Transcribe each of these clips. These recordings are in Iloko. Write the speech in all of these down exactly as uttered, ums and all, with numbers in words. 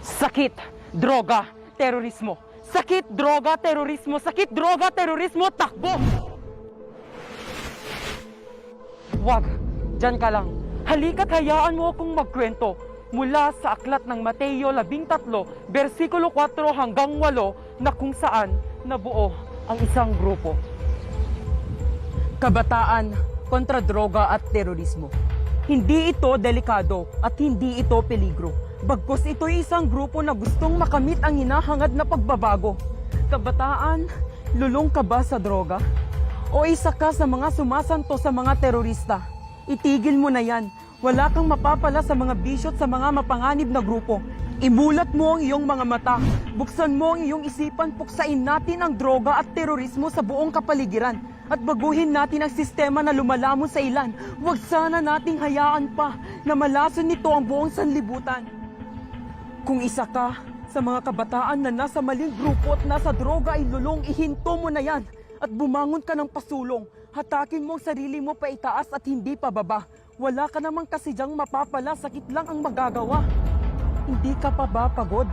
Sakit, droga, terorismo. Sakit, droga, terorismo. Sakit, droga, terorismo. Takbo! Wag. Diyan ka lang. Halika't hayaan mo akong magkwento mula sa aklat ng Mateo labing tatlo, bersikulo kuwatro hanggang walo, na kung saan nabuo ang isang grupo. Kabataan kontra droga at terorismo. Hindi ito delikado at hindi ito peligro. Bagkus ito'y isang grupo na gustong makamit ang hinahangad na pagbabago. Kabataan, lulong ka ba sa droga? O isa ka sa mga sumasanto sa mga terorista? Itigil mo na yan. Wala kang mapapala sa mga bisyo at sa mga mapanganib na grupo. Imulat mo ang iyong mga mata. Buksan mo ang iyong isipan. Puksain natin ang droga at terorismo sa buong kapaligiran. At baguhin natin ang sistema na lumalamon sa ilan. Huwag sana nating hayaan pa na malason nito ang buong sanlibutan. Kung isa ka sa mga kabataan na nasa maling grupo at nasa droga, ilulong, ihinto mo na yan at bumangon ka ng pasulong. Hatakin mo ang sarili mo paitaas at hindi pababa. Wala ka namang kasidyang mapapala, sakit lang ang magagawa. Hindi ka pa ba pagod?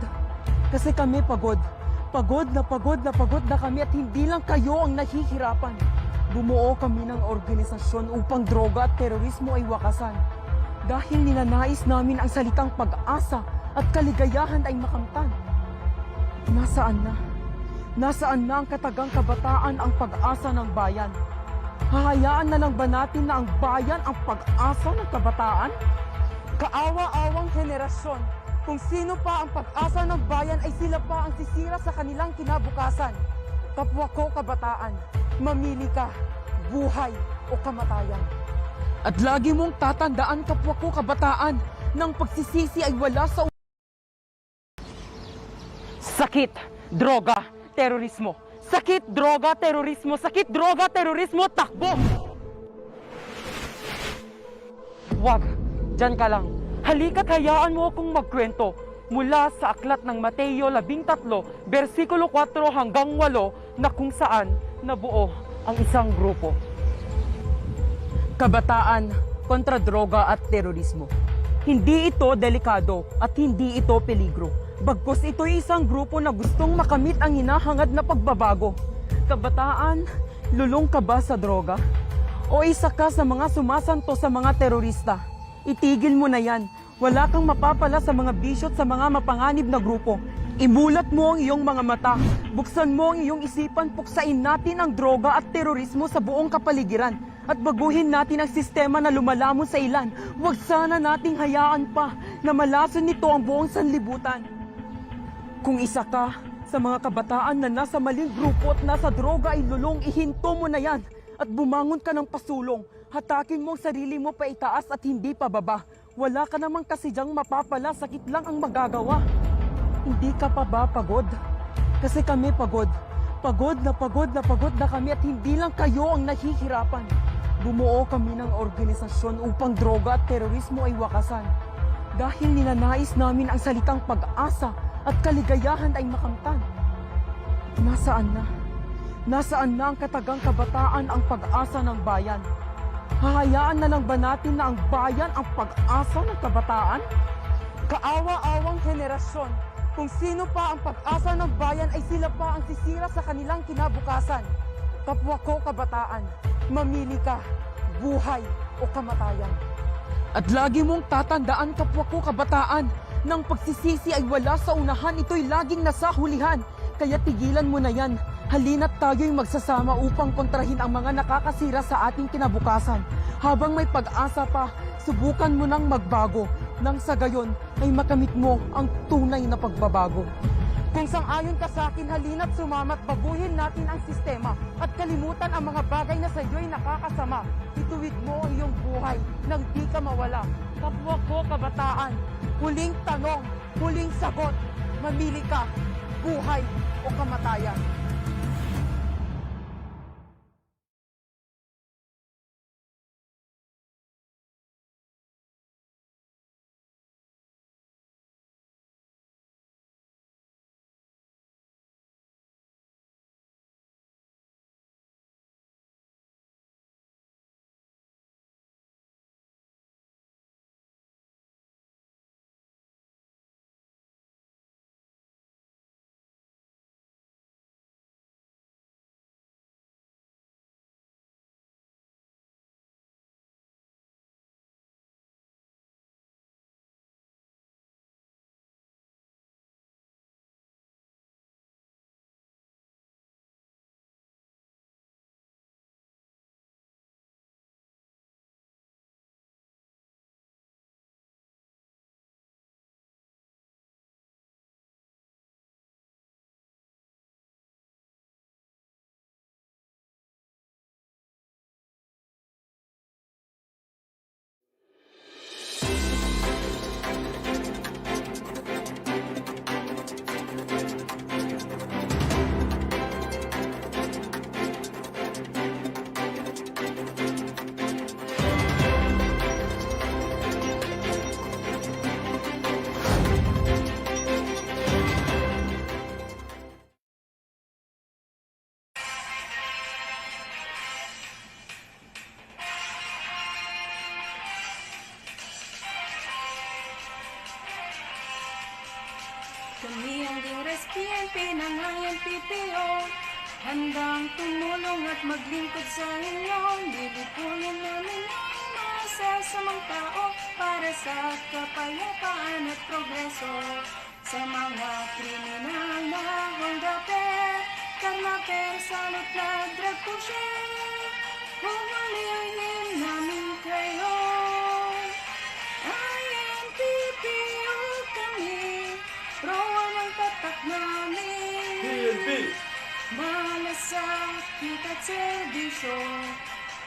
Kasi kami pagod. Pagod na pagod na pagod na kami at hindi lang kayo ang nahihirapan. Bumuo kami ng organisasyon upang droga at terorismo ay wakasan. Dahil ninanais namin ang salitang pag-asa at kaligayahan ay makamtan. Nasaan na? Nasaan na ang katagang kabataan, ang pag-asa ng bayan? Hahayaan na lang ba natin na ang bayan ang pag-asa ng kabataan? Kaawa-awang henerasyon, kung sino pa ang pag-asa ng bayan ay sila pa ang sisira sa kanilang kinabukasan. Kapwa ko kabataan, mamili ka, buhay o kamatayan. At lagi mong tatandaan, kapwa ko kabataan, na ang pagsisisi ay wala sa Sakit, droga, terorismo. Sakit, droga, terorismo. Sakit, droga, terorismo. Takbo! Wag. Diyan ka lang. Halika't hayaan mo akong magkwento mula sa aklat ng Mateo labing tatlo, bersikulo kuwatro hanggang walo, na kung saan nabuo ang isang grupo. Kabataan kontra droga at terorismo. Hindi ito delikado at hindi ito peligro. Bagkus ito'y isang grupo na gustong makamit ang hinahangad na pagbabago. Kabataan, lulong ka ba sa droga? O isa ka sa mga sumasanto sa mga terorista? Itigil mo na yan. Wala kang mapapala sa mga bisyo at sa mga mapanganib na grupo. Imulat mo ang iyong mga mata. Buksan mo ang iyong isipan. Puksain natin ang droga at terorismo sa buong kapaligiran. At baguhin natin ang sistema na lumalamon sa ilan. Huwag sana nating hayaan pa na malason nito ang buong sanlibutan. Kung isa ka sa mga kabataan na nasa maling grupo at nasa droga, ilulong, ihinto mo na yan. At bumangon ka ng pasulong. Hatakin mo ang sarili mo paitaas at hindi pababa. Wala ka namang kasidyang mapapala, sakit lang ang magagawa. Hindi ka pa ba pagod? Kasi kami pagod. Pagod na pagod na pagod na kami at hindi lang kayo ang nahihirapan. Bumuo kami ng organisasyon upang droga at terorismo ay wakasan. Dahil ninanais namin ang salitang pag-asa at kaligayahan ay makamtan. Nasaan na? Nasaan na ang katagang kabataan, ang pag-asa ng bayan? Hahayaan na lang ba natin na ang bayan ang pag-asa ng kabataan? Kaawa-awang henerasyon, kung sino pa ang pag-asa ng bayan ay sila pa ang sisira sa kanilang kinabukasan. Kapwa ko kabataan, mamili ka, buhay o kamatayan. At lagi mong tatandaan, kapwa ko kabataan, na ang pagsisisi ay wala sa unahan, ito'y laging nasa hulihan. Kaya tigilan mo na yan. Halina't tayo'y magsasama upang kontrahin ang mga nakakasira sa ating kinabukasan. Habang may pag-asa pa, subukan mo nang magbago. Nang sa gayon ay makamit mo ang tunay na pagbabago. Kung sang-ayon ka sa akin, halina't sumama't baguhin natin ang sistema at kalimutan ang mga bagay na sa iyo'y nakakasama. Ituwid mo ang iyong buhay nang di ka mawala. Kapwa ko kabataan, huling tanong, huling sagot, mamili ka, buhay o kamatayan. Kami ang Dingras P N P ng I N P P O. Handang tumulong at maglingkod sa inyo. Lilipulin namin ang masasamang tao para sa kapayapaan at progreso. Sa mga kriminal na holdupper, karnaper, salot na drug pusher, huhulihin namin kayo. I N P P O kami, Pro One ang tatak namin. P N P. Malasakit at serbisyo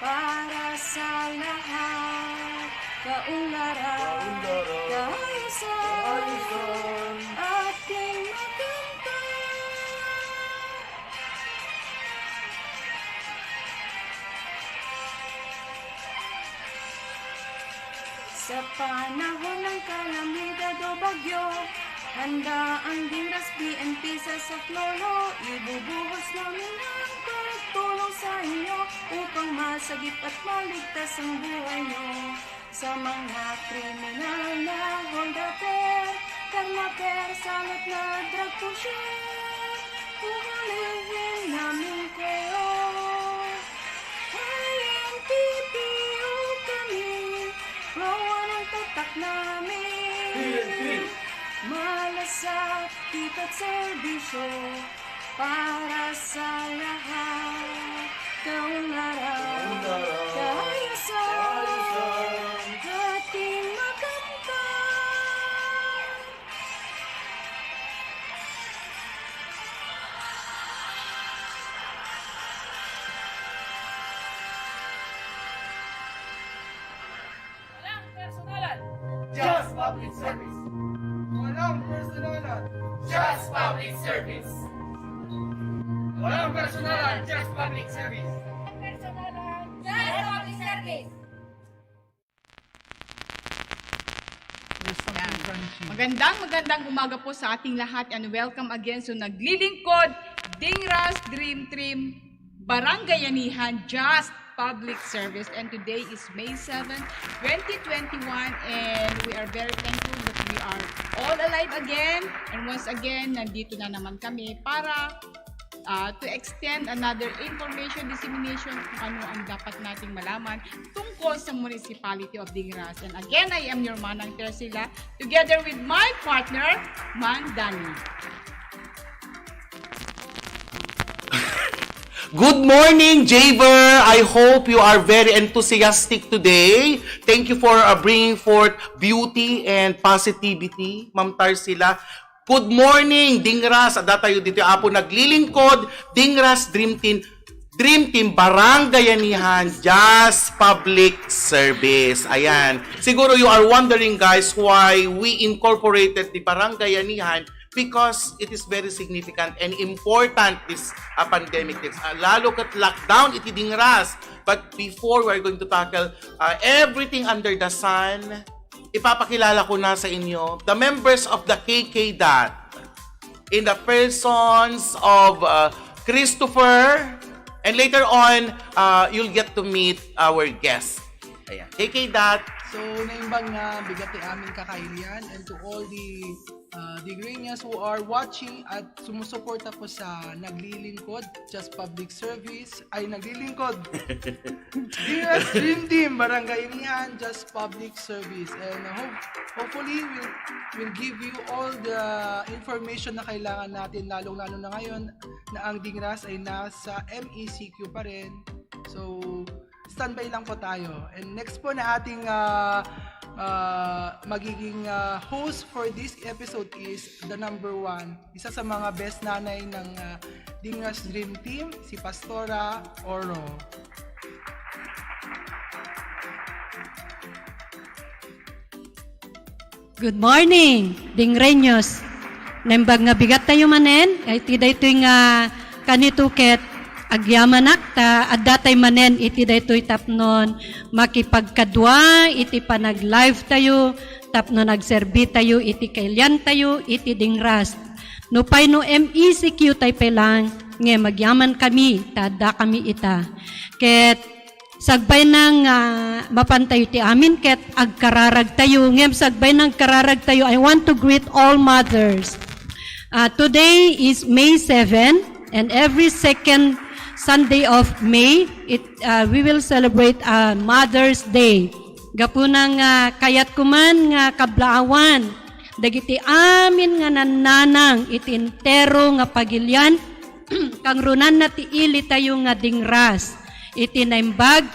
para sa lahat. Kaunlaran, Kaunlaran, kaayusan, kaayusan, ating makamtan. Sa panahon ng kalamidad o bagyo, handa ang Dingras P N P sa saklolo. Ibubuhos namin ang pagtulong sa inyo upang masagip at maligtas ang buhay nyo. Sa mga kriminal na holdupper, karnaper, salot na drug pusher, huhulihin namin kayo. I N P P O kami, Pro One ang tatak namin. P N P. Malasakit at serbisyo para sa lahat. Kaunlaran, Kaunlaran, kaayusan, kaayusan, ating makamtan. Walang personalan. Just public service. Walang personalan. Just public service. Walang personalan. Just public service. Personalan. Just public service. There's something Yan. crunchy. Magandang, magandang umaga po sa ating lahat and welcome again. So, naglilingkod, Dingras Dream Team, Barangay Anihan, Just Public Service. And today is May seven, twenty twenty-one, and we are very thankful that we are all alive again. And once again, nandito na naman kami para, ah, to extend another information dissemination kung ano ang dapat nating malaman tungkol sa Municipality of Dingras. And again, I am your Manang Tercila, together with my partner, Mang Danny. Good morning, Javer. I hope you are very enthusiastic today. Thank you for, uh, bringing forth beauty and positivity, Ma'am Tarsila. Good morning, Dingras. Adda tayo ditoy Apo naglilingkod, Dingras Dream Team, Dream Team, Barangay Anihan, Just Public Service. Ayan. Siguro you are wondering, guys, why we incorporated the Barangay Anihan, because it is very significant and important this, uh, pandemic. It's, uh, lalo kat lockdown iti Dingras. But before we are going to tackle, uh, everything under the sun, ipapakilala ko na sa inyo the members of the K K dot in the persons of, uh, Christopher, and later on, uh, you'll get to meet our guest. Ayan. K K dot. So, naimbag nga bigat ti amin kakailian, and to all the, uh, Dingreños who are watching at sumusuporta po sa naglilingkod, Just Public Service, ay, naglilingkod. Dingras Dream Team, Barangay Anihan, Just Public Service. And hope, hopefully, we'll, we'll give you all the information na kailangan natin, lalong-lalo na ngayon na ang Dingras ay nasa M E C Q pa rin. So, standby lang po tayo. And next po na ating, ah, ah, magiging, ah, host for this episode is the number one, isa sa mga best nanay ng, ah, Dingras Dream Team, si Pastora Oro. Good morning, Dingreños. Naimbag nga bigat tayo manen, iti daytoy nga kanito ket agyamanak ta adda tay manen iti daytoy tapnon makipagkadua iti panag-live tayo, tapnon agserbi tayo iti kailian tayo iti Dingras. Nupay no M E C Q tay pay lang, ngem agyaman kami ta adda kami ita. Ket Sagbay nang, ah, mapantayo ti amin ket agkararagtayo. Ngem sagbay nang kararagtayo, I want to greet all mothers. Uh, today is May seven, and every second Sunday of May, it, uh, we will celebrate, uh, Mother's Day. Gapuna nga kayatko man nga kablaawan dagiti amin nga nannanang iti entero nga pagilian, kangrunanna ti ilitayo nga dingras iti naimbag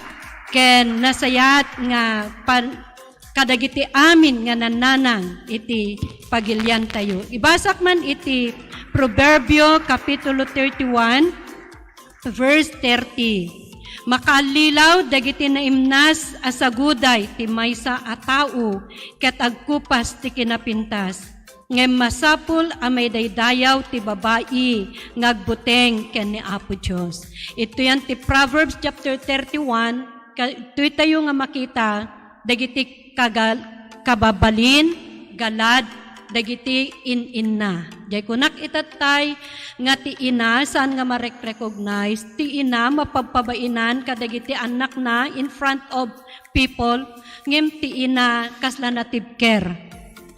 ken nasayaat nga pan-, kadagiti amin nga nannanang iti pagiliantayo. Ibasak man iti Proverbio Kapitulo thirty-one, verse thirty. Makaallilaw dagiti naimnas a saguday ti maysa a tao ket agkupas ti kinapintas. Ngem masapul a maidaydayaw ti babai nga agbuteng ken ni Apo Dios. Ituyan ti Proverbs chapter thirty-one, ka-, ituy tayo nga makita dagiti kagal-, kababalin, galad, dagiti in-inna. Jay kunak itattay nga ti ina, saan nga marek-recognize, ti ina mapagpabainan kadagiti annakna in front of people, ngem ti ina kasla natibker.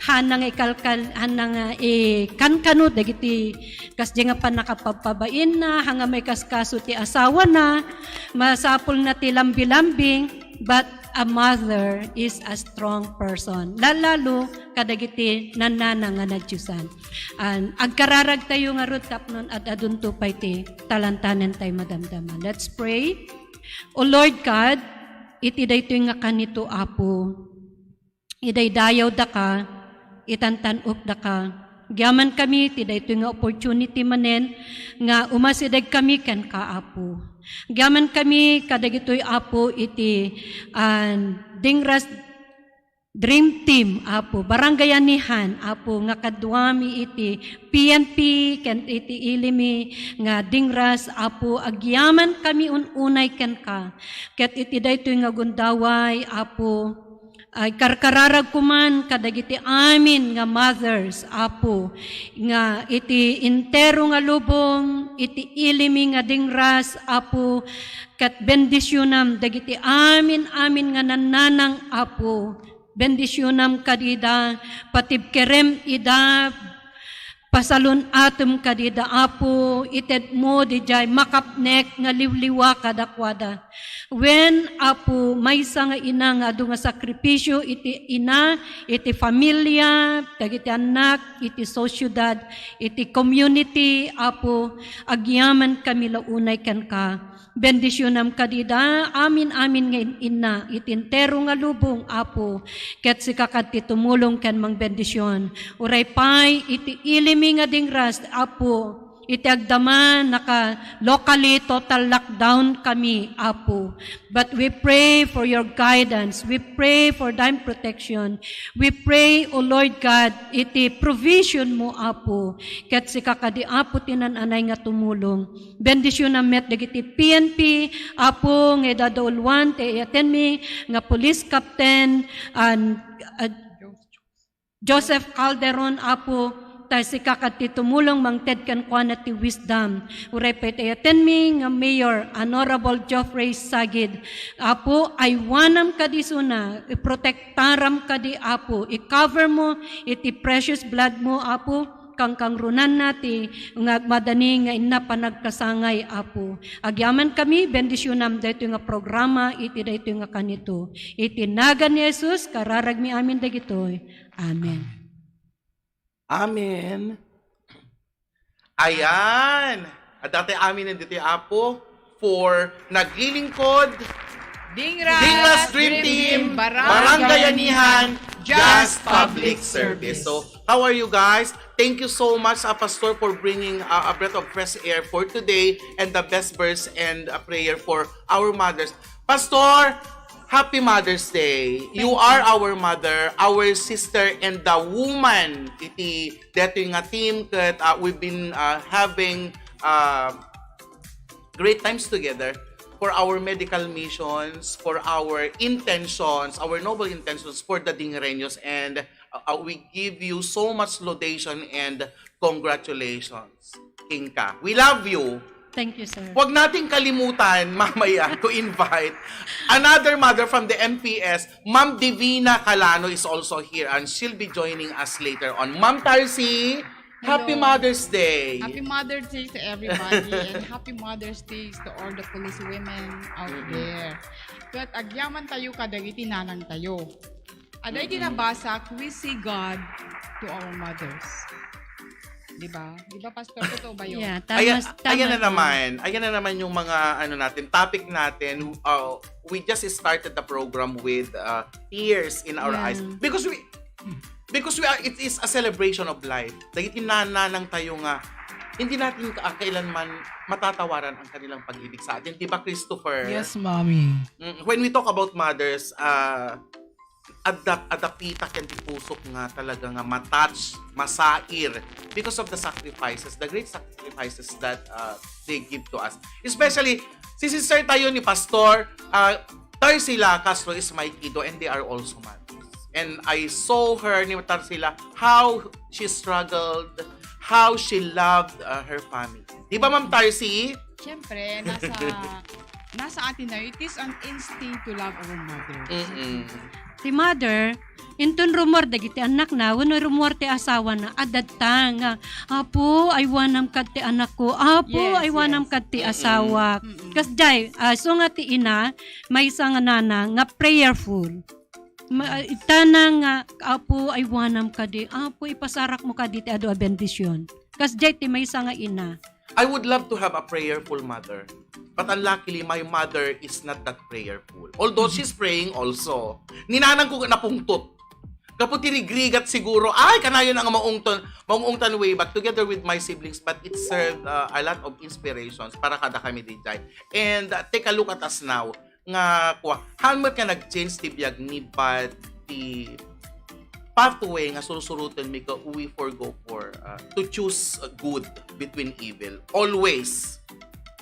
Hana nga ikalkal-, hana nga ikankano dagiti kasdi nga pannakapagpabainna, hanga maikaskaso ti asawana, masapulna ti lambilambing, but a mother is a strong person. Lalalo kadagiti nannana nga nadiosan. An agkararagtayo ngarud tapno ad-adunto pay ti talantanen tay madamdama. Let's pray. O Lord God, iti daytoy nga kanito, Apo, idaydayawdaka, itantan-okdaka. Agyaman kami ti daytoy nga opportunity manen nga umasideg kami kenka, Apo. Agyaman kami kadagitoy, Apo, iti, ah, Dingras Dream Team, Apo. Barangay Anihan, Apo, nga kaduami iti P N P ken iti ili mi nga Dingras, Apo. Agyaman kami un-unay kenka. Ket iti daytoy nga gundaway, Apo, ay karkararagko man kadagiti amin nga mothers, Apo, nga iti entero nga lubong, iti ili mi nga Dingras, Apo, ket bendisionam dagiti amin-amin nga nannanang, Apo. Bendisionam kadida, patibkerem ida, pasalun-atem kadida, Apo, itedmo didiay makapnek nga liwliwa kadakuada. Wen, Apo, maysa nga ina nga adu nga sakripisio iti ina, iti familia, dagiti annak, iti sosiedad, iti community, Apo, agyaman kami la unay kenka. Bendisionam kadida, amin-amin nga in-inna, iti entero nga lubong, Apo, ket sika kadi ti tumulong ken mangbendision. Uray pay, iti ili mi nga Dingras, Apo, iti agdama, naka-locally total lockdown kami, Apo. But we pray for your guidance. We pray for thine protection. We pray, O Lord God, iti provision mo, Apo. Ket sika kadi, Apo, ti naan-anay nga tumulong. Bendisionam met dagiti P N P, Apo, nga idadauluan ti ayatenmi nga police captain, and, uh, Joseph Calderon, Apo, ta sika kadi ti tumulong mangted kenkuana ti wisdom. Uray pay ti ayatenmi nga Mayor, Honorable Geoffrey Sagid. Apo, aywanam kadi isuna, iprotektaram kadi, Apo, i-cover mo iti precious blood mo, Apo, kankangrunanna ti nga agmadani nga inna panagkasangay, Apo. Agyaman kami, bendisionam daytoy nga programa iti daytoy nga kanito. Iti nagan ni Jesus, kararagmi amin dagitoy. Amen. Amen. Ayan. Adda tay amin ditoy, Apo, for naglilingkod. Dingras Dream Team, Barangay Anihan, Just Public Service. So, how are you guys? Thank you so much, uh, Pastor, for bringing, uh, a breath of fresh air for today and the best verse and a prayer for our mothers. Pastor, happy Mother's Day. You are our mother, our sister, and the woman iti detoy nga team ket, uh, we've been, uh, having, uh, great times together for our medical missions, for our intentions, our noble intentions for the Dingreños, and, uh, uh, we give you so much laudation and congratulations. Kenka. We love you. Thank you, sir. Huwag nating kalimutan mamaya to invite another mother from the M P S, Ma'am Divina Calano is also here and she'll be joining us later on. Ma'am Tarsi, Happy Hello. Mother's Day! Happy Mother's Day to everybody and happy Mother's Day to all the police women out Mm-mm. there. Ket agyaman tayo kadagiti nanang tayo. Aday Mm-mm. Kinabasa, we see God to our mothers. Di ba? Di ba, Pastor? Totoo ba yun? Yeah, tama, Ayan, tama ayan na yun. Naman. Ayan na naman yung mga ano natin, topic natin. Uh, we just started the program with uh, tears in our Yeah. eyes. Because we because we are, it is a celebration of life. Dagiti nanang tayo nga, hindi natin ka- kailanman matatawaran ang kanilang pag-ibig sa atin. Di ba, Christopher? Yes, Mommy. Mm, when we talk about mothers, uh, adap adapita ken ti pusok nga talaga nga matouch, masair because of the sacrifices, the great sacrifices that uh, they give to us. Especially, si sister tayo ni Pastor, uh, Tarsila Castro is my kiddo and they are also mothers. And I saw her ni Tarsila, how she struggled, how she loved uh, her family. Di ba, Ma'am Tarsi? Siyempre, nasa, nasa atin na, it is an instinct to love our mothers. Mm-mm. Ti mother, inton rummuar dagiti annakna, wenno rummuar ti asawana, adda ta nga, "Apo, aywanam kad ti anakko. Apo, Yes, aywanam yes. kad ti Mm-mm. asawak." Mm-mm. Kasdiay, ah, isu nga ti ina, maysa nga nana nga prayerful. Ma-, itana nga, "Apo, aywanam kadi. Apo, ipasarakmo kadi ti adu a bendision." Kasdiay ti maysa nga ina. I would love to have a prayerful mother. But unluckily, my mother is not that prayerful. Although she's praying also. Ni nanang ko napungtot. Gapu ti rigrigat siguro. Ay, kanayon ang maungton, maungtan way back together with my siblings. But it served uh, a lot of inspirations para kada kami dijay. And uh, take a look at us now. Nga, kwa, haan met nga nag-change ti biag mi, but ti pathway nga sursuroten mi ka we forgo for uh, to choose uh, good between evil. Always.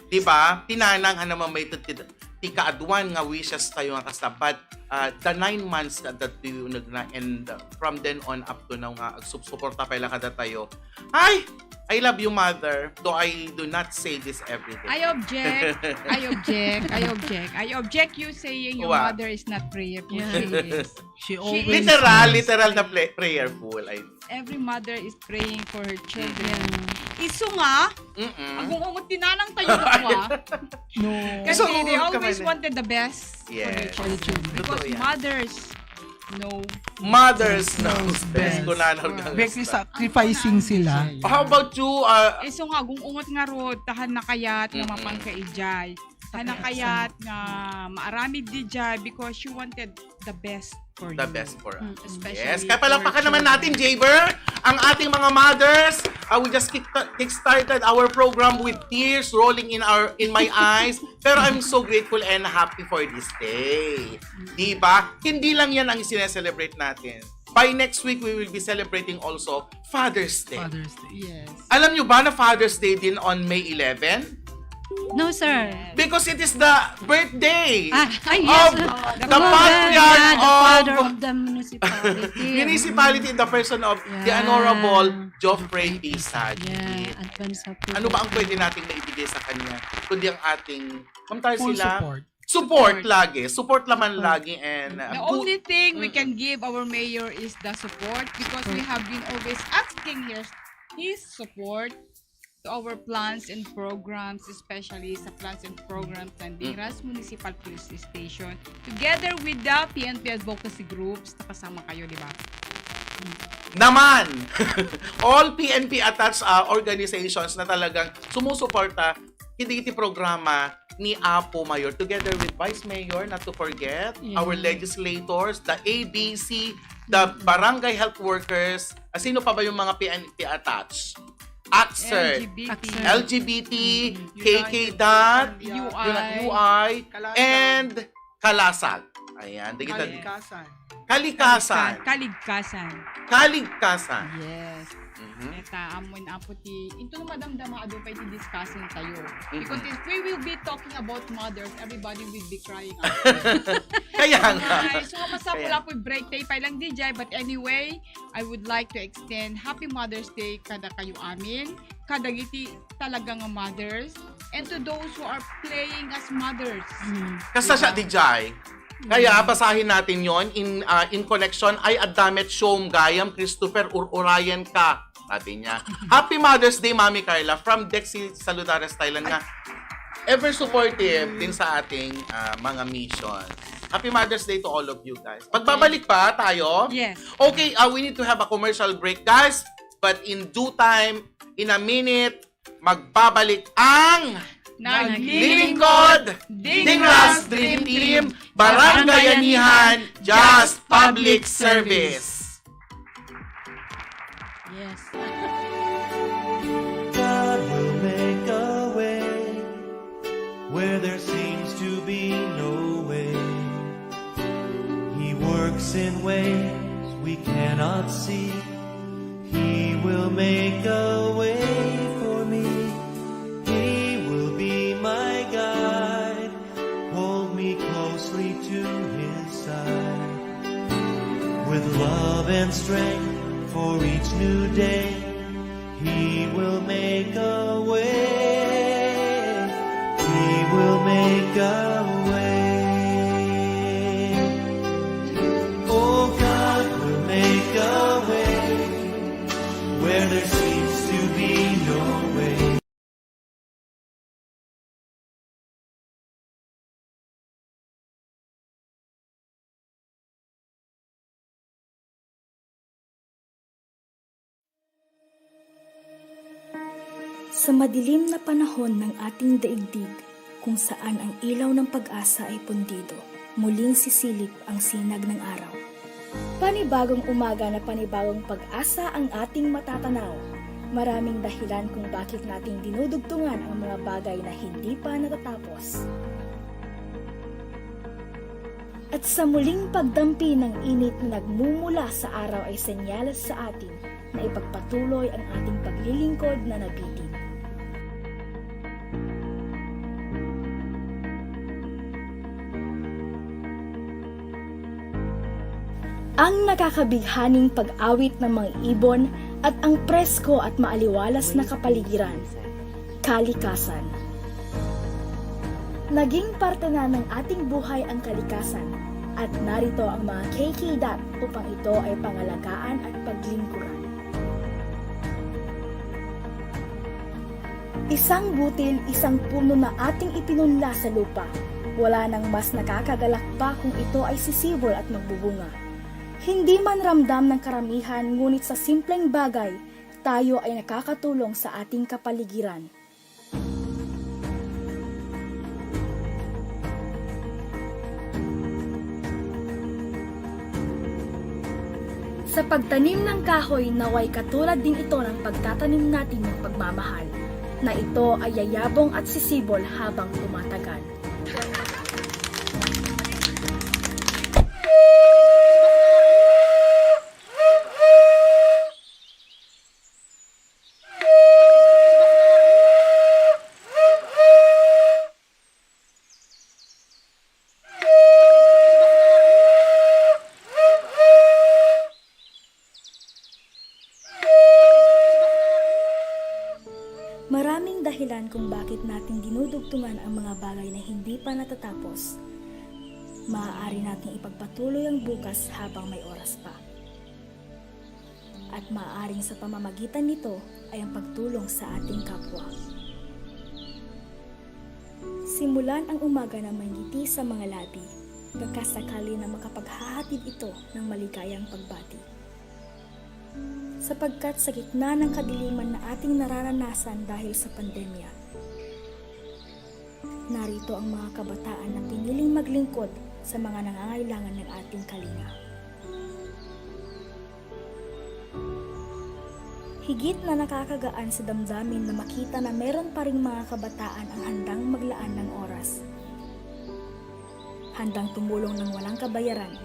Di ba? Ti nanang haan a mamayted ti, ti kaaduan nga wishes tayo nga kasta. But uh, the nine months that, that we uneg na and uh, from then on up to now nga agsupsuporta pay la kada tayo. Ay! I love you, mother. Though I do not say this every day. I object. I object. I object. I object you saying your Wa? Mother is not prayerful. Yeah. She is. She She always literal, is. Literal na play, prayerful. I Every mother is praying for her children. Yeah. Isu nga, Mm-mm. Agung-ungot ti nanang tayo nga. No. Kasi Isu they nga always kami na. Wanted the best for their Yes. Children. Because Totoo yan. Mothers know Mothers knows Knows best. Best. Kunana Yes. Best sacrificing sila. How about you? Uh, Isu nga, agung-ungot nga rod, ta haan a kayat nga Mm-mm. Mapan ka ijay. Haan a kayat nga maaramid dijay because she wanted the best for The you. Best for us. Mm-mm. Especially Yes, kaya palakpakan for naman natin, children. Jaber, ang ating mga mothers. Uh, we just kick, kick started our program with tears rolling in our in my eyes. Pero I'm so grateful and happy for this day. Di ba? Hindi lang yan ang sineselebrate natin. By next week, we will be celebrating also Father's Day. Father's Day. Yes. Alam nyo ba na Father's Day din on May eleven? No, sir. Yes. Because it is the birthday Ah, ay, yes. Of The the father, patriarch yeah, the of father of the municipality. Municipality in the person of the Yeah. Honorable Geoffrey P. Sagi. Yeah, advance happy Ano ba ang birthday. Pwede nating maibigay sa kanya? Kundi ang ating, Ma'am Tarsi Full lang? Support. Support Support. Lagi. Support naman Support. Lagi and, uh, The pu- only thing we Mm-mm. Can give our mayor is the support because we Support. Have been always asking his, his support to our plans and programs, especially sa plans and programs ng Diras Mm-mm. Municipal Police Station, together with the P N P advocacy groups, nakasama kayo, di ba? Naman! All P N P attached, uh, organizations na talagang sumusuporta iti, iti programa ni Apo Mayor, together with Vice Mayor, not to forget, Yeah. Our legislators, the A B C, the Mm-mm. Barangay health workers, ah, sino pa ba yung mga P N P attached? ACSER, L G B T. L G B T, United K K dot, U I. U I, Kalasag. And Kalasag. Ayan, di kita Kalikasan. Kalikasan. Kaligkasan. Kaligkasan. Yes. Mhm. Eta, amoy na po ti, into no madamdama, adu pay ti discussing tayo. Mhm. Because if we will be talking about mothers, everybody will be crying out. Kaya nga. Ay, so, masapul Kaya. Apo, break tayo pa lang, D J. But anyway, I would like to extend Happy Mother's Day kada kayo amin, kadagiti talaga nga mothers, and to those who are playing as mothers. Mm. Kasta siya, Diba? D J. Kaya basahin natin yon in, ah, in connection, "Ay, adda met siom gayam, Christopher, ur-urayan ka," sabi niya. Happy Mother's Day, Mami Carla, from Dexy Saludares, Thailand nga. Ever supportive din sa ating, ah, mga mission. Happy Mother's Day to all of you guys. Magbabalik pa tayo? Yes. Okay, ah, we need to have a commercial break, guys. But in due time, in a minute, magbabalik ang Naglilingkod, Dingras Dream Team, Barangay Anihan, Just Public Service. Yes. God will make a way where there seems to be no way. He works in ways we cannot see. He will make a way for me. He will be my guide. Hold me closely to his side. With love and strength for each new day, he will make a way. He will make a way. Oh, God will make a way where there seems to be no way. Sa madilim na panahon ng ating daigdig, kung saan ang ilaw ng pag-asa ay pundido, muling sisilip ang sinag ng araw. Panibagong umaga na panibagong pag-asa ang ating matatanaw. Maraming dahilan kung bakit nating dinudugtungan ang mga bagay na hindi pa natatapos. At sa muling pagdampi ng init na nagmumula sa araw ay senyales sa atin na ipagpatuloy ang ating paglilingkod na nabitin. Ang nakakabighaning pag-awit ng mga ibon at ang presko at maaliwalas na kapaligiran. Kalikasan. Naging parte na ng ating buhay ang kalikasan, at narito ang mga K K dot upang ito ay pangalagaan at paglingkuran. Isang butil, isang puno na ating ipinunla sa lupa. Wala nang mas nakakagalak pa kung ito ay sisibol at magbubunga. Hindi man ramdam ng karamihan, ngunit sa simpleng bagay, tayo ay nakakatulong sa ating kapaligiran. Sa pagtanim ng kahoy, naway katulad din ito ng pagtatanim natin ng pagmamahal, na ito ay yayabong at sisibol habang tumatagal. Maraming dahilan kung bakit natin dinudugtungan ang mga bagay na hindi pa natatapos. Maaari nating ipagpatuloy ang bukas habang may oras pa. At maaaring sa pamamagitan nito ay ang pagtulong sa ating kapwa. Simulan ang umaga na mangiti sa mga labi, pagkasakali na makapaghahatid ito ng maligayang pagbati. Sapagkat sa gitna ng kadiliman na ating nararanasan dahil sa pandemya, narito ang mga kabataan na piniling maglingkod sa mga nangangailangan ng ating kalinga. Higit na nakakagaan sa damdamin na makita na meron pa ring mga kabataan ang handang maglaan ng oras, handang tumulong ng walang kabayaran,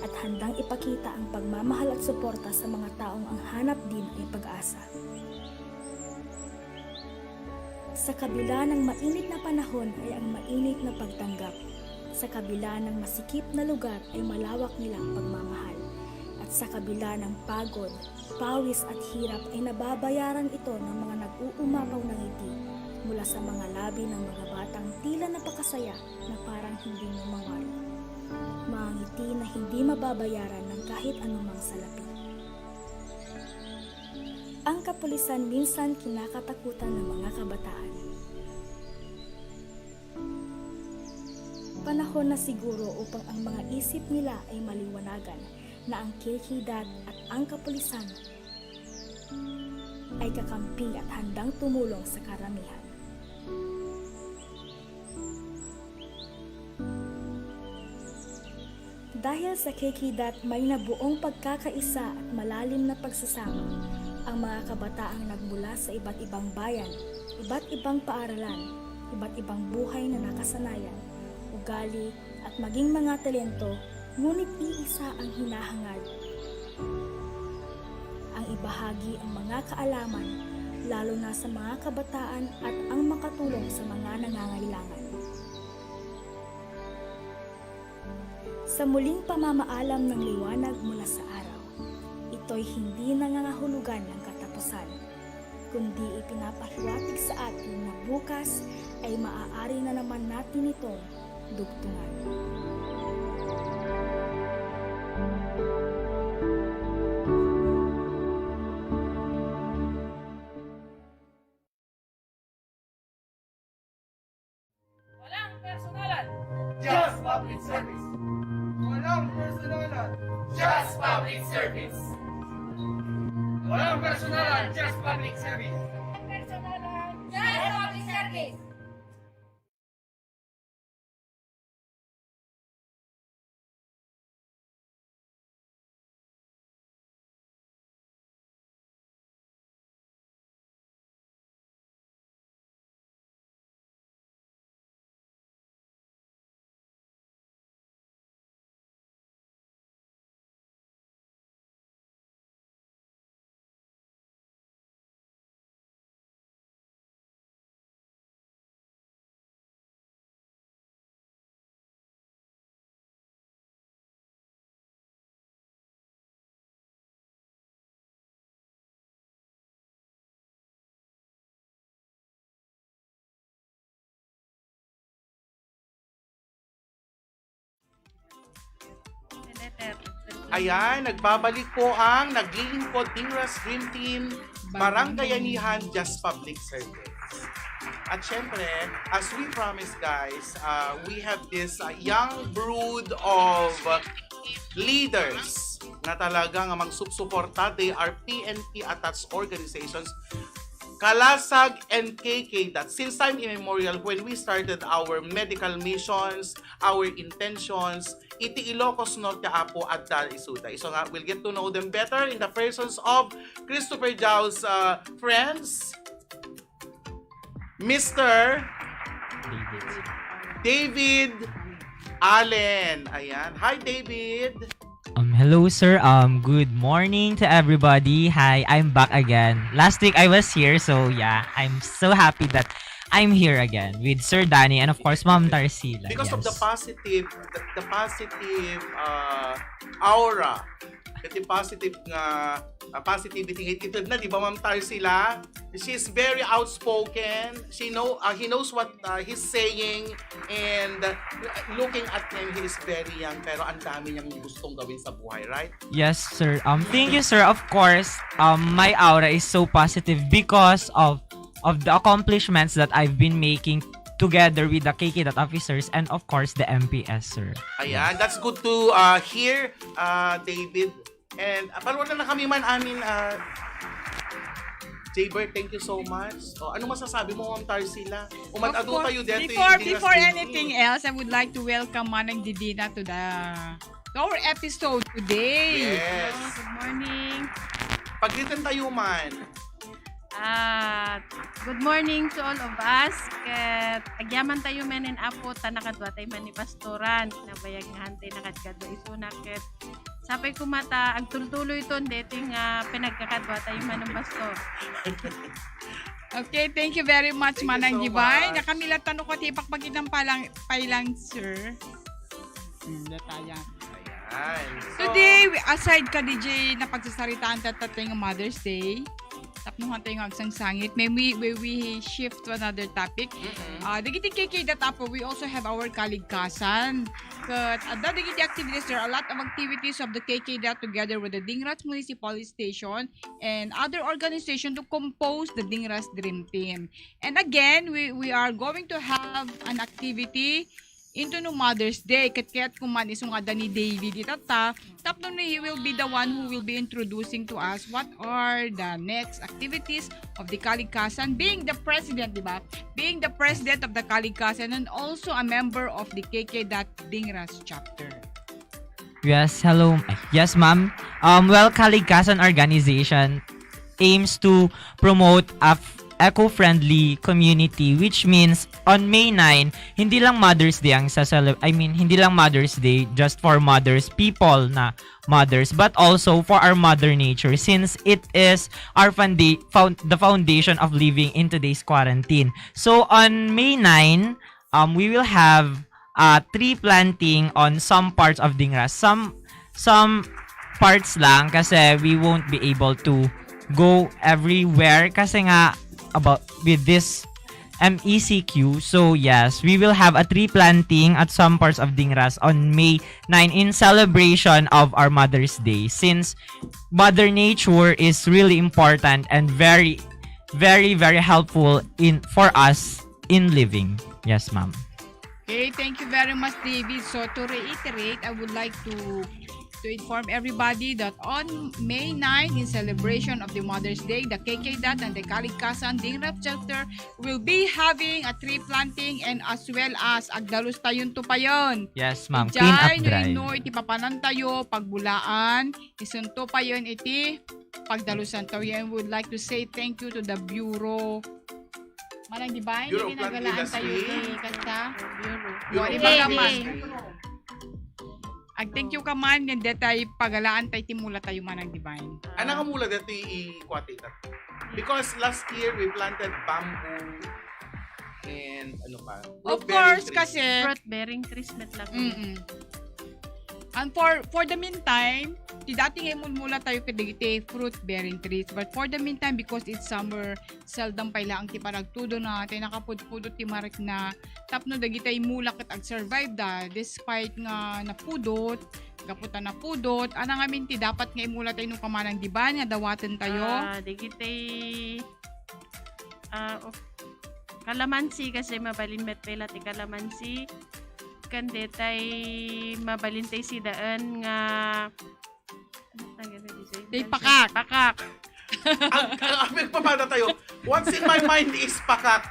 at handang ipakita ang pagmamahal at suporta sa mga taong ang hanap din ay pag-asa. Sa kabila ng mainit na panahon ay ang mainit na pagtanggap. Sa kabila ng masikip na lugar ay malawak nilang pagmamahal. At sa kabila ng pagod, pawis at hirap ay nababayaran ito ng mga nag-uumapaw na ngiti mula sa mga labi ng mga batang tila napakasaya na parang hindi na mawari. Mga ngiti na hindi mababayaran ng kahit anumang salapi. Ang kapulisan minsan kinakatakutan ng mga kabataan. Panahon na siguro upang ang mga isip nila ay maliwanagan na ang K K dot at ang kapulisan ay kakampi at handang tumulong sa karamihan. Dahil sa K K dot may nabuong pagkakaisa at malalim na pagsasama ang mga kabataang nagmula sa iba't ibang bayan, iba't ibang paaralan, iba't ibang buhay na nakasanayan, ugali, at maging mga talento, ngunit iisa ang hinahangad. Ang ibahagi ang mga kaalaman, lalo na sa mga kabataan at ang makatulong sa mga nangangailangan. Sa muling pamamaalam ng liwanag mula sa araw, ito'y hindi nangangahulugan ng katapusan, kundi ipinapahiwatig sa atin na bukas ay maaari na naman natin itong dugtungan. Walang personalan. Just public service. Walang personalan. Just public service. Walang personalan, just public service. Personalan, just public service. Ayan, nagbabalik po ang naglilingkod, Dingras Dream Team, Barangayanihan, Just Public Service. At syempre, as we promised, guys, uh, we have this uh, young brood of uh, leaders na talagang magsupsuporta. They are P N P attached organizations. Kalasag and K K, that since time immemorial, when we started our medical missions, our intentions, iti Ilocos Norte, Apo, adda isuda. So nga, we'll get to know them better in the persons of Christopher Jao's uh, friends, Mister David Allen. Ayan. Hi, David. Um, hello, sir. Um, good morning to everybody. Hi, I'm back again. Last week I was here, so yeah, I'm so happy that I'm here again with Sir Danny and of course Ma'am Tarsila. Because of the Yes. positive, the, the positive uh, aura, the positive nga uh, positivity nga ititid na, di ba, Ma'am Tarsila? She's very outspoken. She know, uh, he knows what uh, he's saying, and uh, looking at him, he is very young, pero ang dami niyang gustong gawin sa buhay, right? Yes, sir. Um, thank you, sir. Of course, um, my aura is so positive because of of the accomplishments that I've been making together with the K K dot officers and of course the M P S, sir. Ayan, that's good to uh, hear, uh, David. And uh, palwala na kami man amin, uh, Jaybert, thank you so much. O, ano masasabi mo, Ma'am Tarsila? Of Umad-adu course, tayo dito before, yung before Dingras anything Dream Team. else, I would like to welcome Manang Didina to the to our episode today. Yes. Hello, good morning. Pag-greetan tayo man. Ah, good morning to all of us. Ket agyaman tayo manen, Apo, ta nakadua tayo man ni Pastoran. Nabayag nga hantay nakadkadua isuna ket sapay koma ta agtultuloyton deti nga pinagkakadua tayo manen, Pastor. Okay, thank you very much, Thank you Manang so Divine. much. Nakamilat tano ko ti pakpagitan palang, pailang, sir. Hmm, datayan. Ayan. So, Today, we- aside ka, D J, na pagsasaritaan tatatay nga Mother's Day, Tapno hantay nga agsangsangit. May we, we, we shift to another topic. Mm-mm. Ah, dagiti K K dot apo, we also have our Kaligkasan. Ket adda dagiti activities, there are a lot of activities of the K K dot together with the Dingras Municipal Station and other organization to compose the Dingras Dream Team. And again, we, we are going to have an activity into no Mother's Day. Ket kayat ko man isu nga adda ni David itatta, tapno ni he will be the one who will be introducing to us what are the next activities of the Kaligkasan, being the president, di ba? Being the president of the Kaligkasan and also a member of the K K dot Dingras chapter. Yes, hello. Yes, ma'am. Um, well, Kaligkasan organization aims to promote a f- eco-friendly community, which means on May nine, hindi lang Mother's Day ang sa I mean, hindi lang Mother's Day just for mothers, people na mothers, but also for our mother nature, since it is our founda- found- the foundation of living in today's quarantine. So on May nine, um, we will have uh, tree planting on some parts of Dingras. Some some parts lang kasi we won't be able to go everywhere kasi nga about with this M E C Q. So yes, we will have a tree planting at some parts of Dingras on May nine in celebration of our Mother's Day, since Mother Nature is really important and very, very, very helpful in for us in living. Yes, ma'am. Okay, thank you very much, David. So to reiterate, I would like to to inform everybody that on May nine, in celebration of the Mother's Day, the K K dot and the Kaligkasan Dingras Chapter will be having a tree planting and as well as agdalus tayon to payon. Yes, ma'am. Clean up Jai, no, drive. Ino, iti papanan tayo, pagbulaan, isunto payon iti pagdalusan tayo. And would like to say thank you to the Bureau. Manang Divine, Bureau iti of Plant nagalaan tayo Industry. iti kasta. Bureau Bureau of of Plant Plant Industry. Ag-thank you ka man, ngem detay pagalaan tayo ti mula tayo, Manang Divine. Ano nga mula dito i-quote ita? Because last year we planted bamboo and ano pa? Of Fruit-bearing course, trees. kasi Fruit bearing trees met lang. Mm-mm. And for for the meantime, ti dati nga imulmula tayo kadagiti fruit bearing trees. But for the meantime, because it's summer, seldom pay laeng ti panagtudona, tay nakapudpudot ti marikna. Tapno dagiti imula ket ag-survive da despite nga napudot, gapu ta napudot. Ana ngamin ti dapat nga imula tayo no ka Manang Divine nga dawaten tayo? Ah, dagiti ah, of, kalamansi kasi mabalin met pay la ti kalamansi. Ken detay mabalin tay sidaen nga Tay pakak. Pakak. Ang, ang, ang magpapano tayo, what's in my mind is pakak.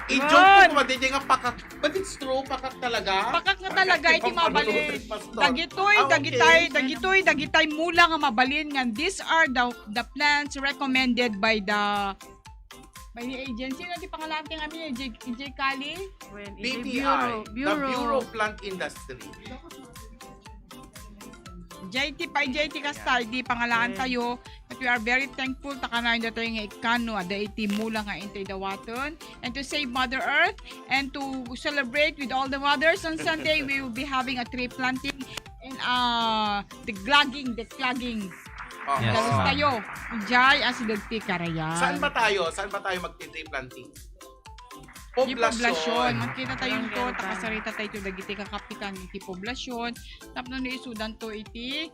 I-joke Yun. ko kung madidi nga pakak. But it's true, pakak talaga. Pakak nga talaga iti Pampalulong mabalin. ni Pastor. Dagitoy, Ah, okay. dagitay, dagitoy, dagitay mula nga mabalin nga these are the the plants recommended by the by the agency. Ano ti pangalan ti amin? J, J Cali? When, B iti P I, Bureau, the Bureau. Bureau of Plant Industry. J T pa, J T kasta, di pangalaan Ayan. tayo. But we are very thankful ta kanayon datayo nga ikkano, adda iti mula nga intay dawaton. And to save Mother Earth and to celebrate with all the mothers on Sunday, we will be having a tree planting and uh, the glagging, the clagging. Oh. Yes, Dalus ma'am. tayo. Ijay, asideg ti karayan. Saan ba tayo? Saan ba tayo magti-tree planting? Di poblasyon. Magkita tayo to, Barangay Rutan. Takasarita tayo to, dagiti kakapitan iti poblasyon. Tapno ni isudan to iti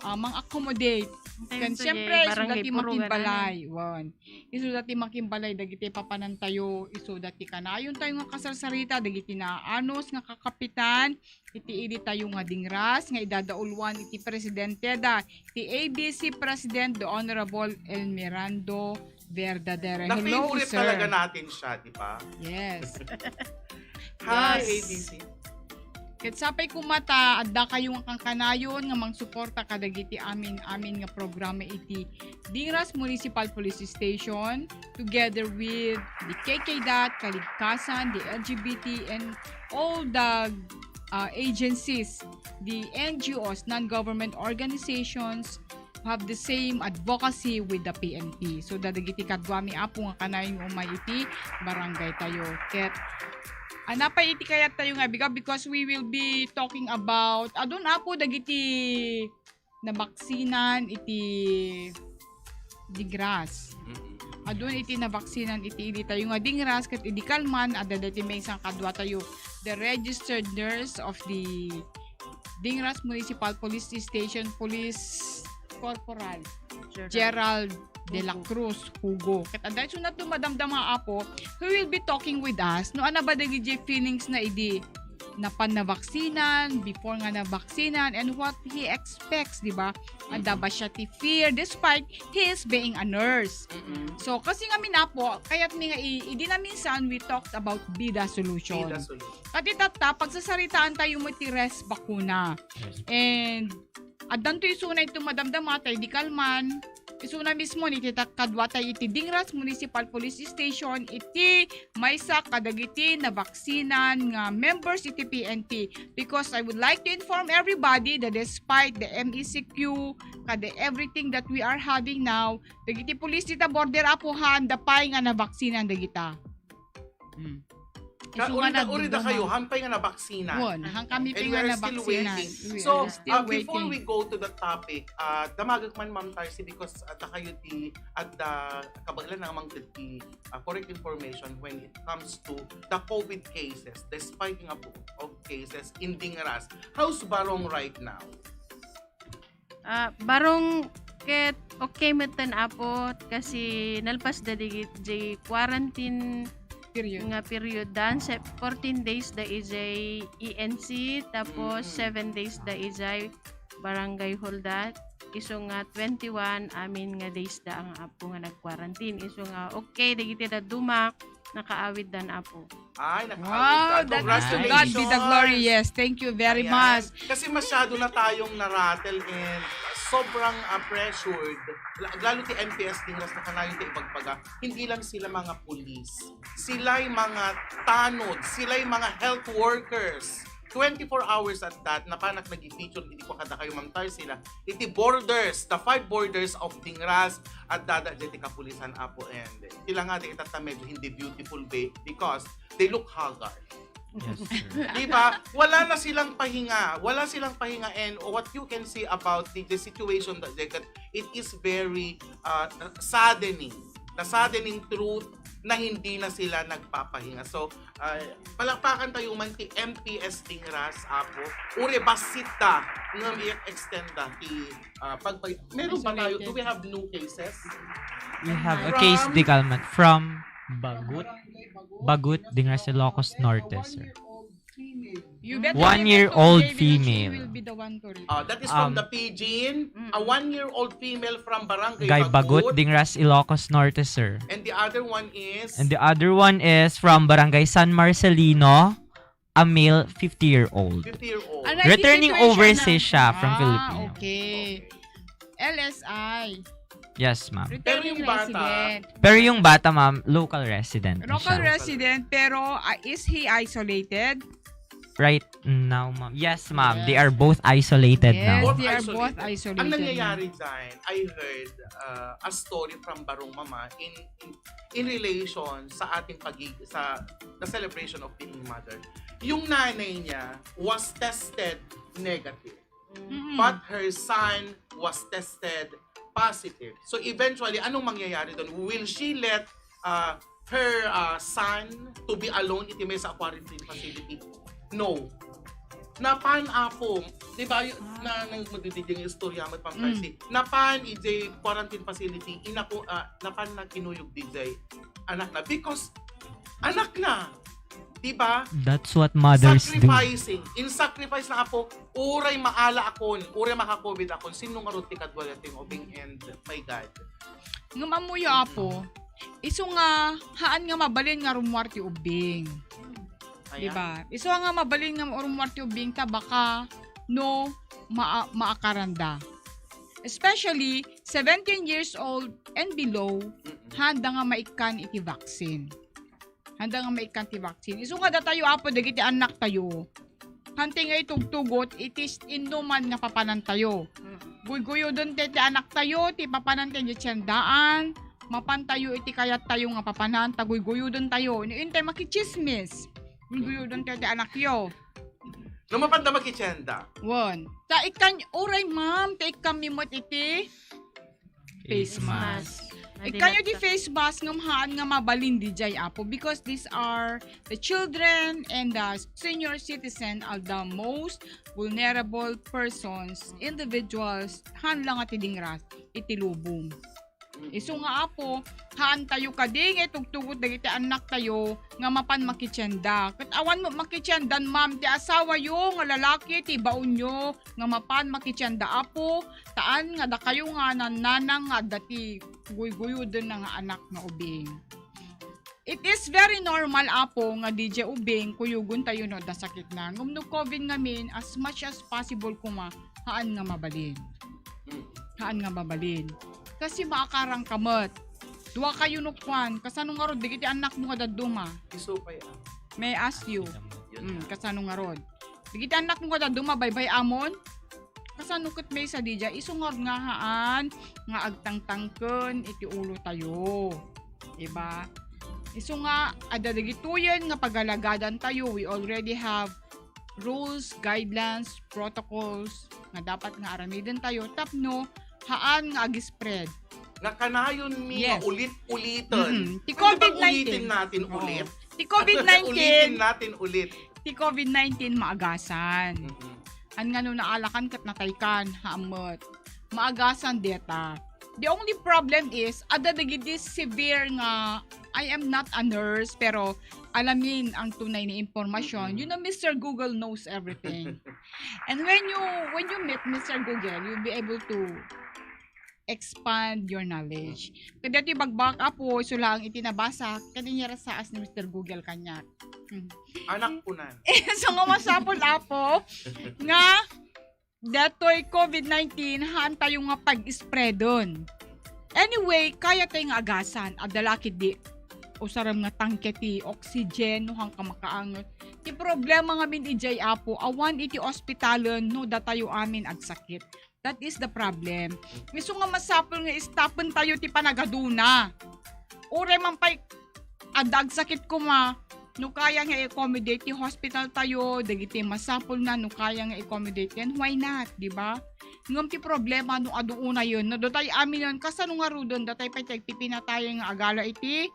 ah, mang-accommodate. Tayo Ken to, siyempre, jay isuda barangay ti Purugan, makinbalay. Wan. Isuda ti makinbalay, dagiti papanan tayo, isuda ti kanayon tayo nga kasarsarita, dagiti naanos nga kakapitan, iti ili tayo nga dingras, nga idadauluan iti presidente da, ti A B C President, the Honorable Elmirando Verdadere. Hello, Na-favorite sir. Talaga natin siya, di ba? Yes. Hi, Yes. A B C. Ket sapay koma ta adda kayo nga kankanayon nga mangsuporta kadagiti amin-amin nga programa iti Dingras Municipal Police Station together with the K K dot, Kaligkasan, the L G B T, and all the uh, agencies, the N G Os, non-government organizations, have the same advocacy with the P N P. So, dadagiti kaduami, Apo, nga kanayon nga umay iti barangay tayo. Ket, anapay iti kayat tayo nga biga, because we will be talking about, adun, Apo, dagiti nabaksinan iti Dingras. Adun iti nabaksinan iti ili tayo nga Dingras ket idi kalman, adda daytoy maysa kadua tayo, the registered nurse of the Dingras Municipal Police Station, Police Corporal Gerald de la Cruz Hugo. Ket adda isu natto madamdama, Apo, who will be talking with us no ania ba dagiti feelings na idi napan nabaksinan, before nga nabaksinan, and what he expects, di ba? Adda ba siya ti fear despite he is being a nurse? So, kasi nga mi, Apo, kayat mi nga i-, idi na minsan we talked about bida solution. Bida solution. Ket itatta, pagsasaritaan tayo met ti res bakuna. And addanto isuna iti madamdama, tay di kalman, isuna mismo iti ta-, kadua tay iti Dingras Municipal Police Station, iti maysa kadagiti nabaksinan nga members iti P N P. Because I would like to inform everybody that despite the M E C Q, kada everything that we are having now, dagiti pulis dita border, Apo, haanda pay nga nabaksinan dagita. Hmm. Ka-, isu nga uri da, uri da kayo, haanpay nga nabaksinan. Wen, haankami pay nga nabaksinan. And we are still waiting. We are still waiting. So, uh, before we go to the topic, uh, damagek man, Ma'am Tarsi, because, uh, dakayo ti adda kabaelan nga mangted ti, uh, correct information when it comes to the COVID cases, the spiking up of cases in Dingras. How's Barong right now? Ah, Barong ket okay metten, Apo, kasi nalpas da di, di quarantine period. Nga period dan, se-, fourteen days da ijay E N C, tapos seven days da ijay barangay hall da. Isu nga twenty-one amin nga days da nga, Apo, nga nag-quarantine. Isu nga okay dagiti dadduma, nakaawid dan, Apo. Ay, nakaawid ka. Wow, that is to God be the glory. Congratulations. Yes, thank you very much. Ayan. Kasi masyado na tayong na-rattle and sobrang, ah, pressured. La-, lalo ti M P S Dingras na kanayon ti ibagbaga. Hindi lang sila mga pulis. Sila'y mga tanod, sila'y mga health workers. Twenty-four hours at that, napanak nag-feature, hindi ko kadakayo, Ma'am Tarsi, la, iti borders, the five borders of Dingras, adda dayta ti kapulisan, Apo, and sila nga, di itatta medyo hindi beautiful be-, because they look haggard. Yes, sir. Di ba? Wala na silang pahinga. Wala silang pahinga. And what you can see about the, the situation that they got, it is very, uh, saddening. The saddening truth na hindi na sila nagpapahinga. So, uh, palakpakan tayo man ti M P S Dingras, Apo. Uray bassit da ngem i-extend da ti, uh, pagpag-, meron ba tayo? Do we have new cases? We have a case, di kalman, from Bagut, Bagut, Dingras, Ilocos Norte, sir. You better remember today because she will be the one to read. One-year-old female. Ah, that is from the Pidgin, a one-year-old female from Barangay Bagut, Dingras, Ilocos Norte, sir. And the other one is? And the other one is from Barangay San Marcelino, a male, fifty-year-old. Fifty-year-old. Returning overseas siya from Filipino. Ah, okay. L S I. Yes, ma'am. Returning resident. Pero yung bata, ma'am, local resident na siya. Local resident, pero, ah, is he isolated? Right now, ma'am. Yes, ma'am. They are both isolated now. Yes, they are both isolated. Both isolated. Ang nangyayari dyan, I heard, uh, a story from Barong Mama in, in, in relation sa ating pagig-, sa the celebration of being mother. Yung nanay niya was tested negative. Mm-mm. But her son was tested positive. So eventually, anong mangyayari doon? Will she let, uh, her, uh, son to be alone iti maysa a quarantine facility? No. Napan, Apo, di ba, y-, na, na, magdididing istorya mo, Pang Tarsi. Napan iti quarantine facility, inako, ah, napan na kinuyog dijay anak na. Because, anak na. Di ba? That's what mothers do. Sacrificing. In sacrifice na, Apo, uray maala akon, uray maka-COVID akon, sino ngarud ti kadua ti ubing and my God. Ngem ammoyo, Apo, isu nga, haan nga mabalin nga rummuar ti ubing. Ayan. Di ba? Isu nga mabalin nga rummuar ti ubing ta baka no maa-, maakaranda. Especially seventeen years old and below, haanda nga maikkan iti vaccine. Haanda nga maikkan ti vaccine. Isu nga datayo, Apo, dagiti annak tayo. Hantay nga itugtugot, iti s-, innuman nga papanan tayo. Mm. Guyguyoden ti, ti anak tayo, ti papanan ti tiendaan, mapan tayo iti kayat tayo nga papanan, ta guyguyoden tayo. No intay makitsismis, guyguyoden tayo ti anak yo. No mapan da makitienda. Wen. Ta ikkan, uray, ma'am, ta ikkan mi met iti Face mask. Ikkayo ti face mask ngem haan nga mabalin diay, Apo, because these are the children and the senior citizen are the most vulnerable persons, individuals, haan la nga ti dingras iti lubong. Isu nga, Apo, haantayo kadi nga itugtugot dagiti annaktayo nga mapan makitienda. Ket awan met makitiendan, ma'am, ti asawayo nga lalaki ti ibaonyo nga mapan makitienda, Apo, haan nga dakayo nga nannanang nga adda ti guyguyodenna nga anak nga ubing. It is very normal, Apo, nga diay ubing kuyogontayo no adda sakitna. Ngem no COVID ngamin, as much as possible koma, haan nga mabalin. Mm. Haan nga mabalin. Kasi maakarang ka met. Duakayo no kuan, kasano ngarud dagiti annakmo nga dadduma? Isu pay, ah. May I ask you? Yun Mm, nga. Kasano ngarud? Dagiti annakmo nga dadduma, baybay-amon? Kasano ket maysa diay? Isu ngarud nga haan nga agtangtangken iti ulotayo. Diba? Isu nga, adda dagitoyen nga pagalagadantayo. We already have rules, guidelines, protocols nga dapat nga aramidentayo tapno haan nga ag-spread. Nga kanayon mi nga Yes. ulit-uliten. Mhm. Ti Ano bang COVID nineteen. ulitin natin Oo. ulit? Ti COVID nineteen. Ulitin natin ulit. Ti COVID nineteen maagasan. Mhm. Haan nga no naalakan ket nataykan, haan met. Maagasan deta. The only problem is, adda dagiti severe nga, I am not a nurse, pero alamin ang tunay na impormasyon. Mm-mm. You know, Mister Google knows everything. And when you, when you meet Mister Google, you'll be able to expand your knowledge. Mm. Kadaytoy bagbag, Apo, isu laeng iti nabasa, kadin nga rasaas ni Mister Google kaniak. Hmm. Anak ko na. So, nga masapul, Apo, nga datoy COVID nineteen, haantayo nga pag-spreadon. Anyway, kayatay nga agasan, adda la ketdi usarem nga tangke ti oxygen, no haan ka makaanget. Ti problema ngamin idiay, Apo, awan iti ospitalen no datayo amin agsakit. That is the problem. Isu nga masapul nga stopentayo ti panagaduna. Uray man pay adda agsakit koma, no kaya nga i-accommodate ti hospital tayo, dagiti masapulna, no kaya nga i-accommodate ken, why not, di ba? Ngem ti problema no adu unayen, no datay aminen, kasano ngaruden, datay pay ti agpipinatayen nga agala iti,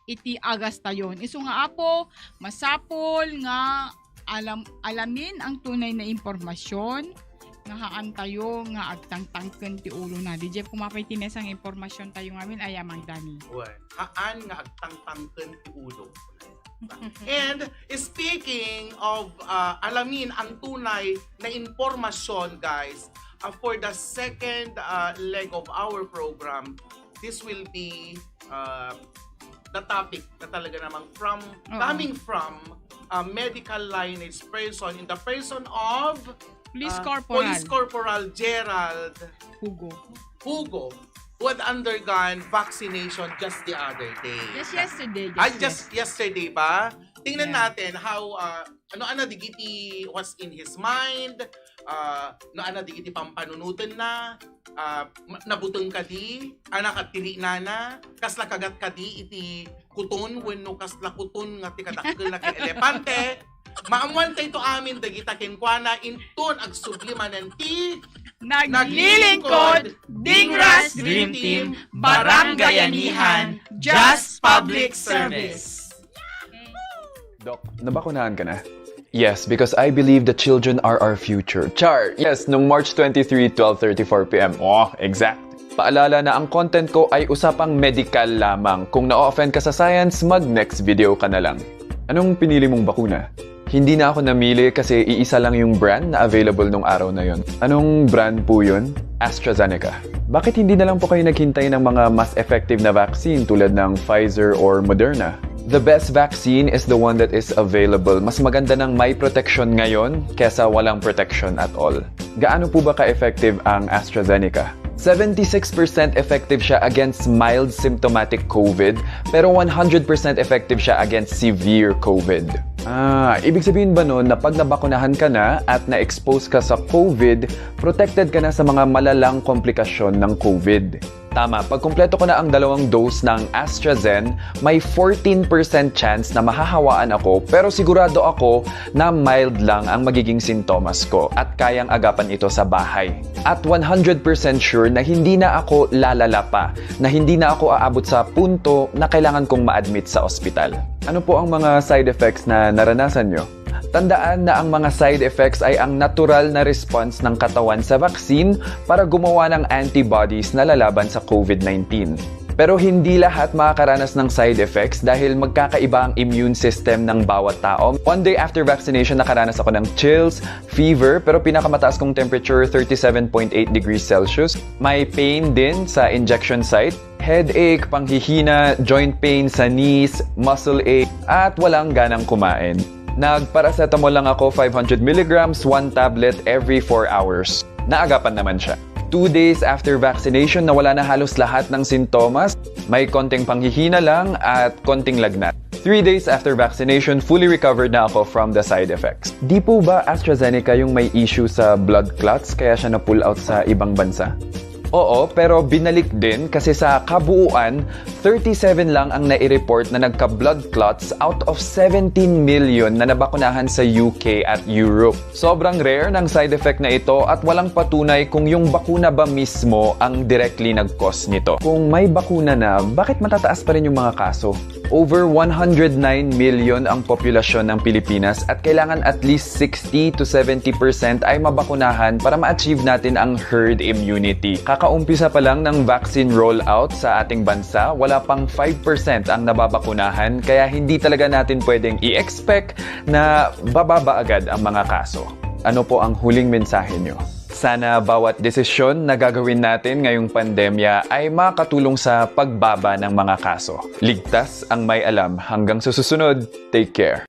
iti agastayon. Isu nga, Apo, masapul nga alam, alamin ang tunay na impormasyon nga haantayo nga agtangtangken ti ulona. Diay koma pay ti maysa nga impormasyontayo ngamin, aya, Mang Danny? Wen, haan nga agtangtangken ti ulo. And speaking of, uh, alamin ang tunay na impormasyon, guys, uh, for the second, uh, leg of our program, this will be, uh, the topic na talaga namang from, Oo. coming from a medical lineage person in the person of, Police uh, Corporal. Police Corporal Gerald Hugo. Hugo, who had undergone vaccination just the other day. Just yesterday, just Ay, just yes- yesterday ba? Tingnan Yeah. natin how, uh, ano, ano, digiti was in his mind, uh, no, ano, digiti pampanunotenna, ah, ma-, nabuteng kadi, anak at tiri nana, kasla kagat kadi iti kuton, wenno kasla kuton nga ti kadakkel na ken elepante. Maammuantayto amin dagita kenkuana inton agsubli manen ti Naglilingkod, Dingras Dream Team, Barangayanihan, Just Public Service. Doc, nabakunahan ka na? Yes, because I believe the children are our future. Char! Yes, nung March twenty-three, twelve thirty-four p m. Oh, exact. Paalala na ang content ko ay usapang medikal lamang. Kung na-offend ka sa science, mag-next video ka na lang. Anong pinili mong bakuna? Hindi na ako namili kasi iisa lang yung brand na available nung araw na yon. Anong brand po yun? AstraZeneca. Bakit hindi na lang po kayo naghintay ng mga mas effective na vaccine tulad ng Pfizer or Moderna? The best vaccine is the one that is available. Mas maganda nang may protection ngayon kesa walang protection at all. Gaano po ba ka-effective ang AstraZeneca? Seventy-six percent effective siya against mild symptomatic COVID, pero one hundred percent effective siya against severe COVID. Ah, ibig sabihin ba nun na pag nabakunahan ka na at na-expose ka sa COVID, protected ka na sa mga malalang komplikasyon ng COVID? Tama, pag kumpleto ko na ang dalawang dose ng AstraZen, may fourteen percent chance na mahahawaan ako, pero sigurado ako na mild lang ang magiging sintomas ko at kayang agapan ito sa bahay. At one hundred percent sure na hindi na ako lalala pa, na hindi na ako aabot sa punto na kailangan kong ma-admit sa ospital. Ano po ang mga side effects na naranasan nyo? Tandaan na ang mga side effects ay ang natural na response ng katawan sa vaccine para gumawa ng antibodies na lalaban sa COVID nineteen. Pero hindi lahat makakaranas ng side effects dahil magkakaiba ang immune system ng bawat tao. One day after vaccination, nakaranas ako ng chills, fever, pero pinakamataas kong temperature, thirty-seven point eight degrees Celsius. May pain din sa injection site, headache, panghihina, joint pain sa knees, muscle ache, at walang ganang kumain. Nag-paracetamol lang ako, five hundred milligrams, one tablet every four hours. Naagapan naman siya. Two days after vaccination, nawala na halos lahat ng sintomas. May konting panghihina lang at konting lagnat. Three days after vaccination, fully recovered na ako from the side effects. Di po ba AstraZeneca yung may issue sa blood clots kaya siya na-pull out sa ibang bansa? Oo, pero binalik din kasi sa kabuuan, thirty-seven lang ang nai-report na nagka-blood clots out of seventeen million na nabakunahan sa U K at Europe. Sobrang rare ng side effect na ito at walang patunay kung yung bakuna ba mismo ang directly nag-cause nito. Kung may bakuna na, bakit matataas pa rin yung mga kaso? Over one hundred nine million ang populasyon ng Pilipinas at kailangan at least sixty to seventy percent ay mabakunahan para ma-achieve natin ang herd immunity. Kakaumpisa pa lang ng vaccine rollout sa ating bansa, wala pang five percent ang nababakunahan, kaya hindi talaga natin pwedeng i-expect na bababa agad ang mga kaso. Ano po ang huling mensahe nyo? Sana bawat desisyon na gagawin natin ngayong pandemya ay makatulong sa pagbaba ng mga kaso. Ligtas ang may alam. Hanggang sa susunod, take care.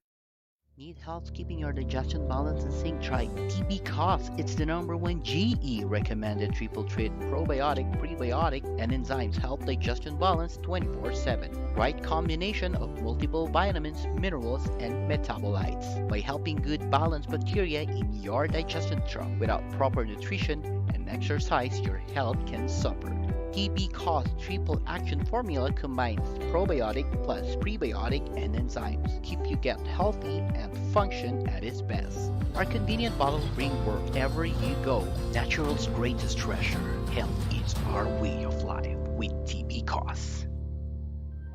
Need help keeping your digestion balanced and sync? Try T B Cos. It's the number one G E recommended triple treat probiotic, prebiotic, and enzymes help digestion balance twenty-four seven. Right combination of multiple vitamins, minerals, and metabolites by helping good balance bacteria in your digestion tract. Without proper nutrition and exercise, your health can suffer. T B Cos triple action formula combines probiotic plus prebiotic and enzymes. Keep your gut healthy and function at its best. Our convenient bottle bring wherever you go. Natural's greatest treasure. Health is our way of life with T B Cos.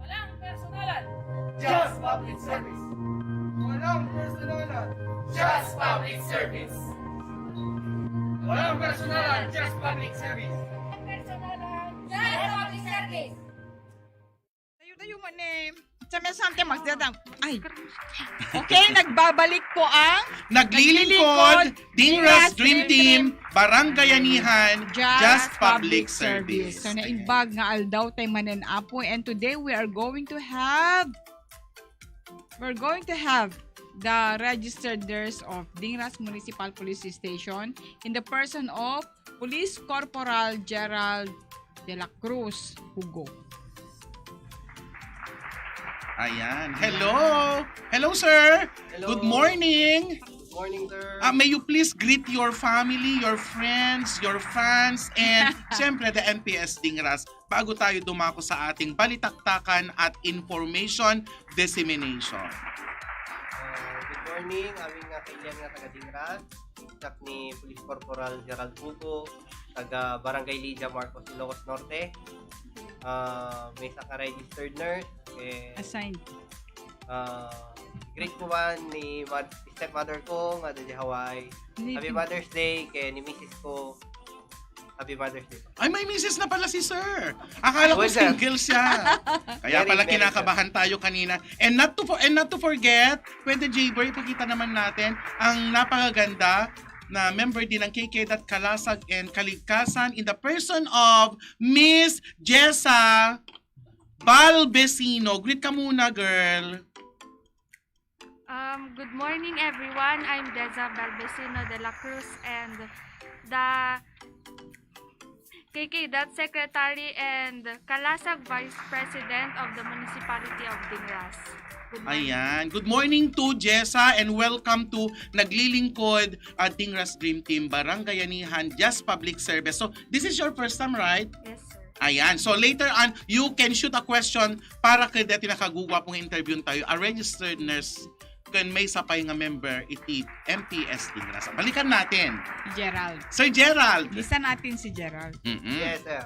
Walang personalan. Just public service. Walang personalan. Just public service. Walang personalan. Just public service. Personalan. Just public service. Tayo, tayo mo, name. Sa may something magdadang. Ay. Okay, nagbabalik po ang Naglilingkod, Dingras Dream Team, Barangayanihan, Just Public Service. So, naimbag nga aldaw tayo manen apo. And today, we are going to have we're going to have the registered nurse of Dingras Municipal Police Station in the person of Police Corporal Gerald de la Cruz Hugo. Ayan. Hello! Hello, sir! Hello. Good morning! Good morning, sir. Ah, may you please greet your family, your friends, your fans, and siyempre the N P S Dingras bago tayo dumako sa ating balitaktakan at information dissemination. Uh, good morning, amin nga kaibigan nga taga Dingras. Siak ni Police Corporal Gerald Hugo, taga Barangay Lidia, Marcos, Ilocos Norte. Uh, may isa ka registered nurse. And, Assigned. Uh, greet ko man ni mad- stepmother ko nga didi Hawaii. Happy Mother's Day kay ni misis ko. Happy Mother's Day. Ay, may misis na pala si sir. Akala ko What's up? Single siya. Kaya Very, pala very kinakabahan tayo kanina. And not to for, and not to forget, Pwede, Jayber, ipakita naman natin ang napakaganda na member din ng K K dot Kalasag and Kaligkasan in the person of Miss Jessa Balbesino. Greet ka muna, girl. Um, good morning, everyone. I'm Deza Balbesino de la Cruz, and the K K dot Secretary and Kalasag Vice President of the Municipality of Dingras. Good morning. Ayan. Good morning to Jessa and welcome to Naglilingkod at Dingras Dream Team, Barangayanihan, Just Public Service. So, this is your first time, right? Yes, sir. Ayan. So later on, you can shoot a question para kay dati nakagugwa pong interview tayo, a registered nurse ken maysa pay nga member iti M P S Dingrasan. Balikan natin. Gerald. Sir Gerald. Bisa natin si Gerald. Mm-mm. Yes, sir.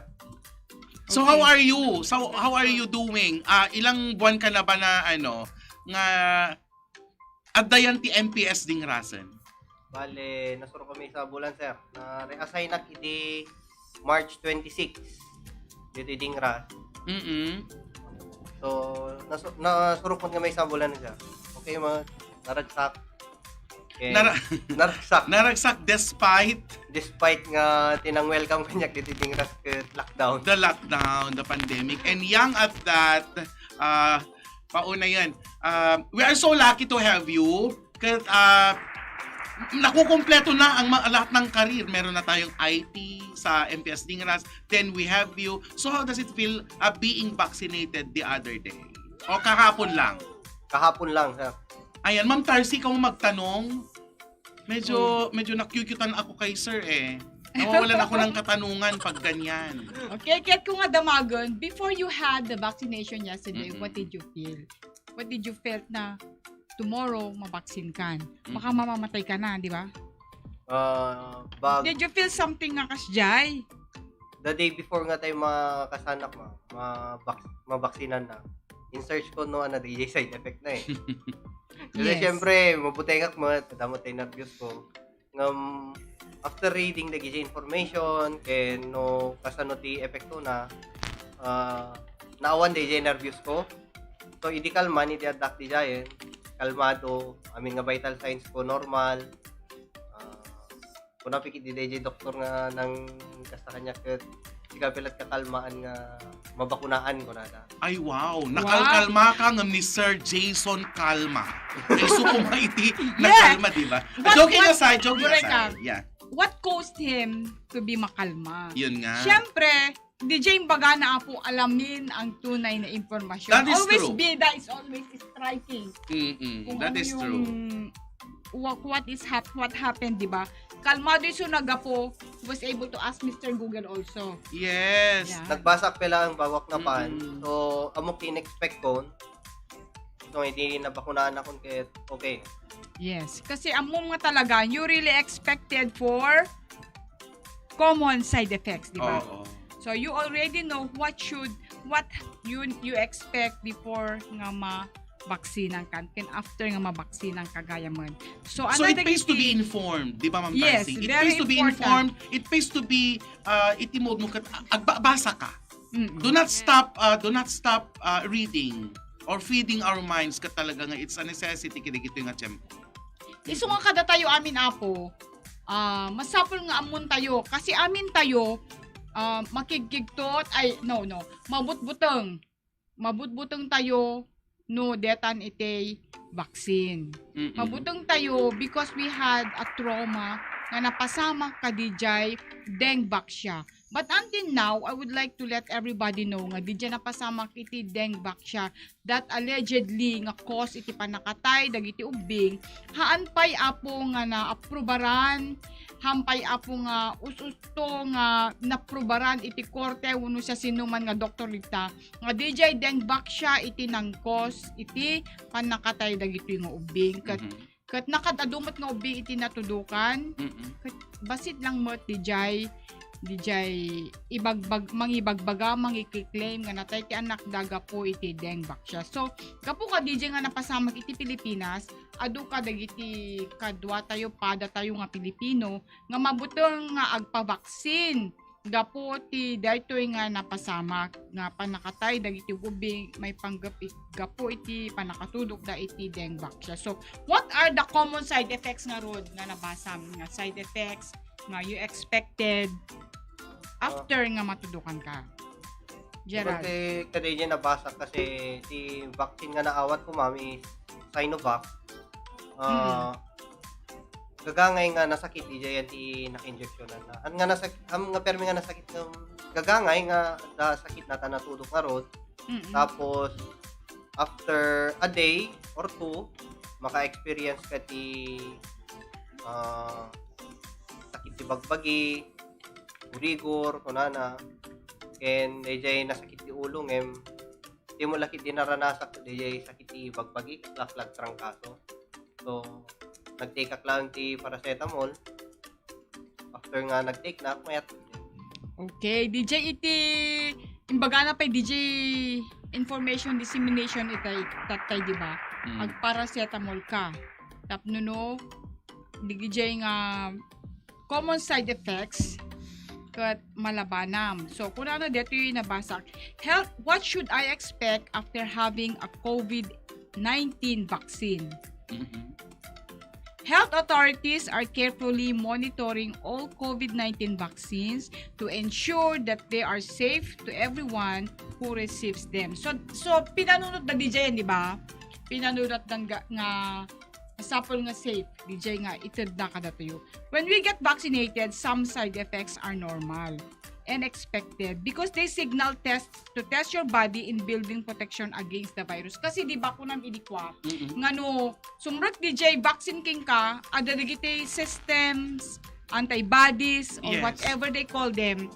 So how are you? So how are you doing? Ah, ilang buwan ka na ba na ano nga addayan ti M P S Dingrasan? Bale, nasurok kami sa bulan, sir. Na-reassign ak idi March twenty-six. Dito Dingras. Mm-mm. So, nasu- nasurok man kami sa bulan, sir. Okay, mga naragsak. Okay. Nara- Naragsak. Naragsak despite Despite nga tinang welcome kaniak dito Dingras ket lockdown. The lockdown, the pandemic. And young at that, uh, pauna yan. Uh, we are so lucky to have you. Kat, uh, nakukumpleto na ang ma- lahat ng career. Meron na tayong I T sa M P S Dingras. Then we have you. So how does it feel uh, being vaccinated the other day? O kahapon lang? Kahapon lang, sir. Ayan, Ma'am Tarsi, ikaw magtanong. Medyo, medyo nakyukyutan ako kay sir eh. Nawawalan ako ng katanungan pag ganyan. Okay, kaya ko nga damagan, before you had the vaccination yesterday, Mm-mm. What did you feel? What did you felt na tomorrow, mabaksin ka? Baka Mm. mamamatay ka na, di ba? Ah, bag Did you feel something nga kasjay? The day before nga tayo makasanak, ma, mabak, mabaksinan na. In search ko no ano di side effect na eh. Kasi Yes. syempre, mabutengak mo, tadamot tayo nervyos ko. Ngam, after reading the information, ken no kasano ti epekto na, ah, naawan di nervyos ko. So, idi kalma, ni di addak di jayen, kalmado, amin nga vital signs ko normal. Ah, kuna pikit di D J doktor nga nang kasta kanya ket siga pilat kakalmaan nga mabakunaan ko nada. Ay wow, nakalkalma ka ngam ni Sir Jason Kalma. Ay suko nga iti Yeah. nakalma, di ba? What- Joking what- aside, joking Correct aside. ka. Yeah. What caused him to be makalma? Yun nga. Siyempre, D J, baga na po alamin ang tunay na impormasyon. That is Always true. bida is always striking. Mm-mm. Kung That ano is yung true. What, what is hap what happened, di ba? Kalmado yung nagapo, was able to ask Mister Google also. Yes. Yeah. Nagbasa ko lang bawak na pan. Mm-mm. So, amo kinexpect ko. So, hindi nabakunaan ako kaya okay. Yes. Kasi amo nga talaga, you really expected for common side effects, di ba? Oo. So you already know what should what you you expect before nga ma baksinan ka and after nga mabaksinan ka gayam. So, So it another pays to be thing- informed, di ba, Ma'am Yes, Tarsi? It very pays to be important. informed. It pays to be uh, iti mode mo kat ag- agbabasa ka. Mm-mm. Do not stop uh, do not stop uh, reading or feeding our minds kat talaga nga it's a necessity kini gito nga tiyempo. Isu nga kada tayo amin, Apo, ah, masapul nga amun tayo. Kasi amin tayo, ah, makigkigtot, ay, no, no, mabutbuteng. Mabutbuteng tayo, no, detan iti vaccine. Mm-mm. Mabuteng tayo because we had a trauma nga napasamak kadi jay dengue vaccine. But until now, I would like to let everybody know nga di jay napasamak iti dengue vaccine that allegedly nga cause iti panakatay dagiti ubbing, haan pay, Apo, nga naaprubaran, haan pay, Apo, nga us-usto nga naprubaran iti korte wenno siasinoman nga doktor dita, nga di jay dengue vaccine iti nang-cause iti panakatay dagitoy nga ubbing. Ket, Mhm. ket nakad-adu met nga ubbing iti natudukan, Mm-mm. bassit lang met di jay, di jay ibagbag, mangibagbaga, mangikiklaim nga natay ti anakda gapu iti dengue vaccine. So, gapu kadi jay nga napasamak iti Pilipinas, adu kadagiti kadua tayo, pada tayo nga Pilipino nga mabuteng nga agpabaksin gapu ti daytoy nga napasamak nga panakatay dagiti ubbing maipanggep it-, gapu iti panakatudokda iti dengue vaccine. So, what are the common side effects ngarud nga nabasam nga side effects nga you expected after nga matudukan ka? Gerald. Kasi kada niya nabasa kasi ti vaccine nga naawat ko, ma'am, is Sinovac. Ah, gagangay nga nasakit ija yan ti naka-injectionan na. An nga nasak-, am nga permi nga nasakit nga gagangay nga da sakit na ta natudok ngarud. Mm-mm. Tapos after a day or two, maka-experience ka ti ah, sakit ti bagbagi, urigor, kunana. Ken dayjay nasakit ti ulo ngem, dimo la ketdi naranasak dayjay sakit ti bagbagi, ket la ak trangkaso. So, nag-take ak laeng ti paracetamol. After nga nag-take na, mayat. Okay, D J iti, imbagana pay D J information dissemination itay, tattay, di ba? Mm. Agparacetamol ka. Tapno no, D J nga common side effects ket malabanam. So, kunana detoy nabasa. Health, what should I expect after having a COVID nineteen vaccine? Mhm. Health authorities are carefully monitoring all COVID nineteen vaccines to ensure that they are safe to everyone who receives them. So, so pinanunot da D J, di ba? Pinanunot da nga, nga masapul nga safe, D J, nga ited na kadatayo. When we get vaccinated, some side effects are normal and expected because they signal test to test your body in building protection against the virus. Kasi di ba kunam idi kua, Mm-mm. nga no, sumrek D J vaccine kenka, adda dagiti systems, antibodies, or Yes. whatever they call them,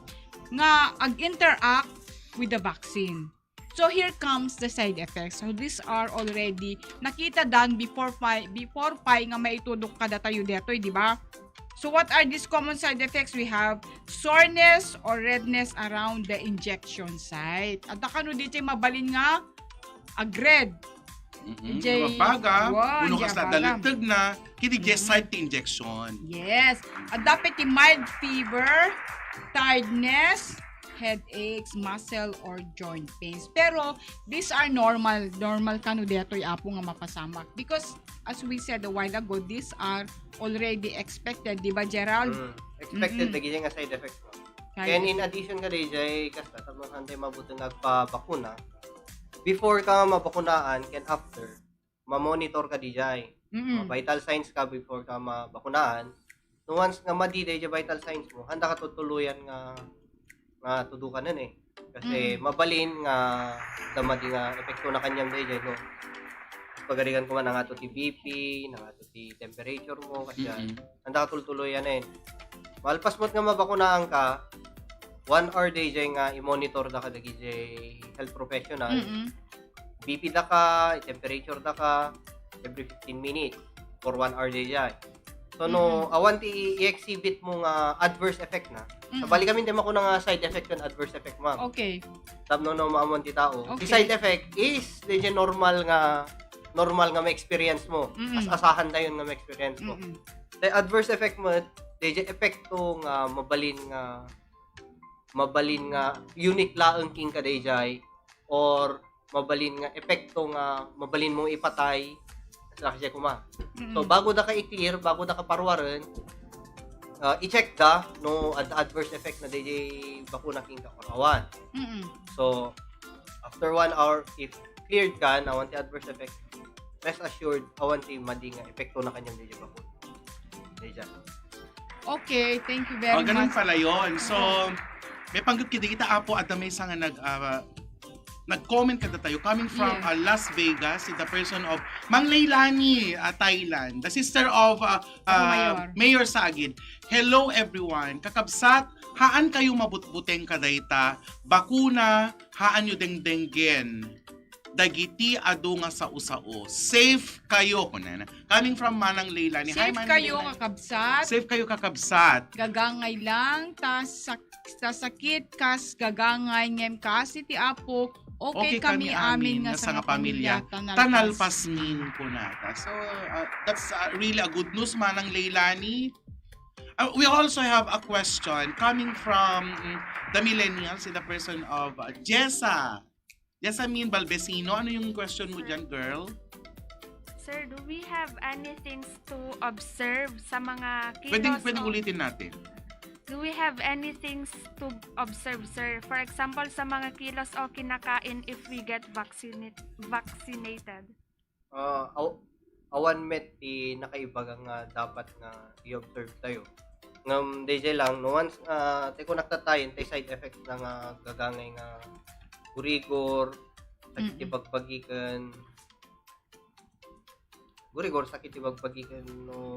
nga ag-interact with the vaccine. So here comes the side effects. So these are already nakita dan before pay, before pay nga maitudok kadatayo detoy, di ba? So what are these common side effects? We have soreness or redness around the injection site. Adda kano ditoy mabalin nga agred. Mm-mm. Jay, Mabaga, wow, uno jay kas na abaga. dalagtag na, kini jay Mm. side ti injection. Yes. Adda pay ti mild fever, tiredness, headaches, muscle or joint pains. Pero these are normal. Normal kano detoy, Apo, nga mapasamak. Because as we said a while ago, these are already expected, di ba, Gerald? Mm. Expected Mm-mm. dagiti nga side effects mo. Kaya- Ken in addition ka dayjay, kasta, tapno saan tayo mabuting agpabakuna. Before ka mabakunaan, ken after, mamonitor ka dayjay. Mm-mm. Mga vital signs ka before ka mabakunaan. No, once nga madi dayjay vital signs mo, handa ka tutuluyan nga, nga tudukanen eh. Kasi Mm. mabalin nga adda madi nga epekto na kaniam dayjay, no? Pagarigan ko man, nangato ti B P, nangato ti temperature mo, kasi Mm-mm. handa ka tultuloyan eh. Malpas mo't nga mabakunaan ka, one hour dayjay nga i-monitor da ka dagiti health professional. Mm-mm. B P da ka, temperature da ka, every fifteen minutes for one hour dayjay. So no, Mm-hmm. awan ti i-exhibit mo nga adverse effect na. Mm-mm. Sabali kami, di makuna nga side effect ken adverse effect, ma'am. Okay. Tapno no, maamon ti tao. Ti Okay. side effect is, dayjay normal nga, normal nga ma-experience mo. Mm-mm. As-asahan dayon nga ma-experience mo. Mm-mm. Ti adverse effect mo, dayjay epekto nga mabalin nga, mabalin nga unique laeng kenka dayjay, or mabalin nga epekto nga mabalin mong ipatay, saka siya kuma. Mm-mm. So, bago da ka i-clear, bago da ka paruaren, ah, i-check da no ad- adverse effect na dayjay bakuna kenka or awan. Mm-mm. So, after one hour, if cleared ka, na awan ti adverse effect, rest assured, awan ti madi nga epekto na kaniam dayjay bakuna. Dayjay. Okay, thank you very Oh, ganun much. pala yon. So, may panggap kita, kita, Apo, at may isa nga nag, ah, nag-comment kadatayo coming from Yeah. uh, Las Vegas in the person of Mang Leilani, uh, Thailand, the sister of uh, Apo uh, Mayor. Mayor Sagid. Hello everyone. Kakabsat, haan kayo mabutbuteng kadayta bakuna, haan yo dengdenggen dagiti adu nga sao-sao. Safe kayo, kunana. Coming from Manang Leilani. Hi, Safe Manang kayo, Leilani. Kakabsat. Safe kayo, Kakabsat. Gagangay lang, ta sak- ta sakit kas gagangay ngem kas iti Apo, okay, kami amin nga sangapamilya, ta nalpas. Ta nalpasmin, kunata. So, uh, that's uh, really a good news, Manang Leilani. Uh, we also have a question coming from mm, the millennials in the person of uh, Jessa. Jessamine Balbesino, ano yung question mo dyan, girl? Sir, do we have any things to observe sa mga kilos Pwedeng, pwedeng o- ulitin natin. Do we have any things to observe, sir? For example, sa mga kilos o kinakain if we get vaccinated? Vaccinated? Ah, aw- awan met ti nakaibaga nga dapat nga i-observe tayo. Ngam, dayjay lang, no, once, ah, ti kunakta tayo, ti side effects na nga gagangay nga gurigor, sakit ti Mm-mm. pagbagikan. Gurigor, sakit ti bagbagi ken no,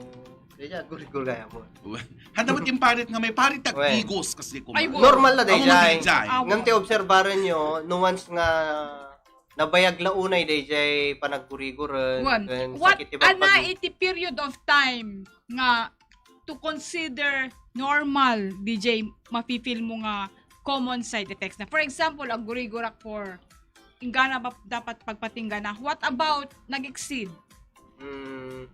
daydiay, gurigor gayam. Handa mo ti parit nga may parit ti Wen. Igos kasi ko. Ay, wo. Normal na Amo daydiay. daydiay. Ah, Ngem ti obserbaran nyo, no once nga nabayag la unay daydiay panaggurigoren, Wen. ken What sakit ti ana bagbagi. iti period of time nga to consider normal, D J, mafe-feel mo nga common side effects na? For example, aggurigorak for inggana ba dapat pagpatinggana? What about nag-exceed? Mm,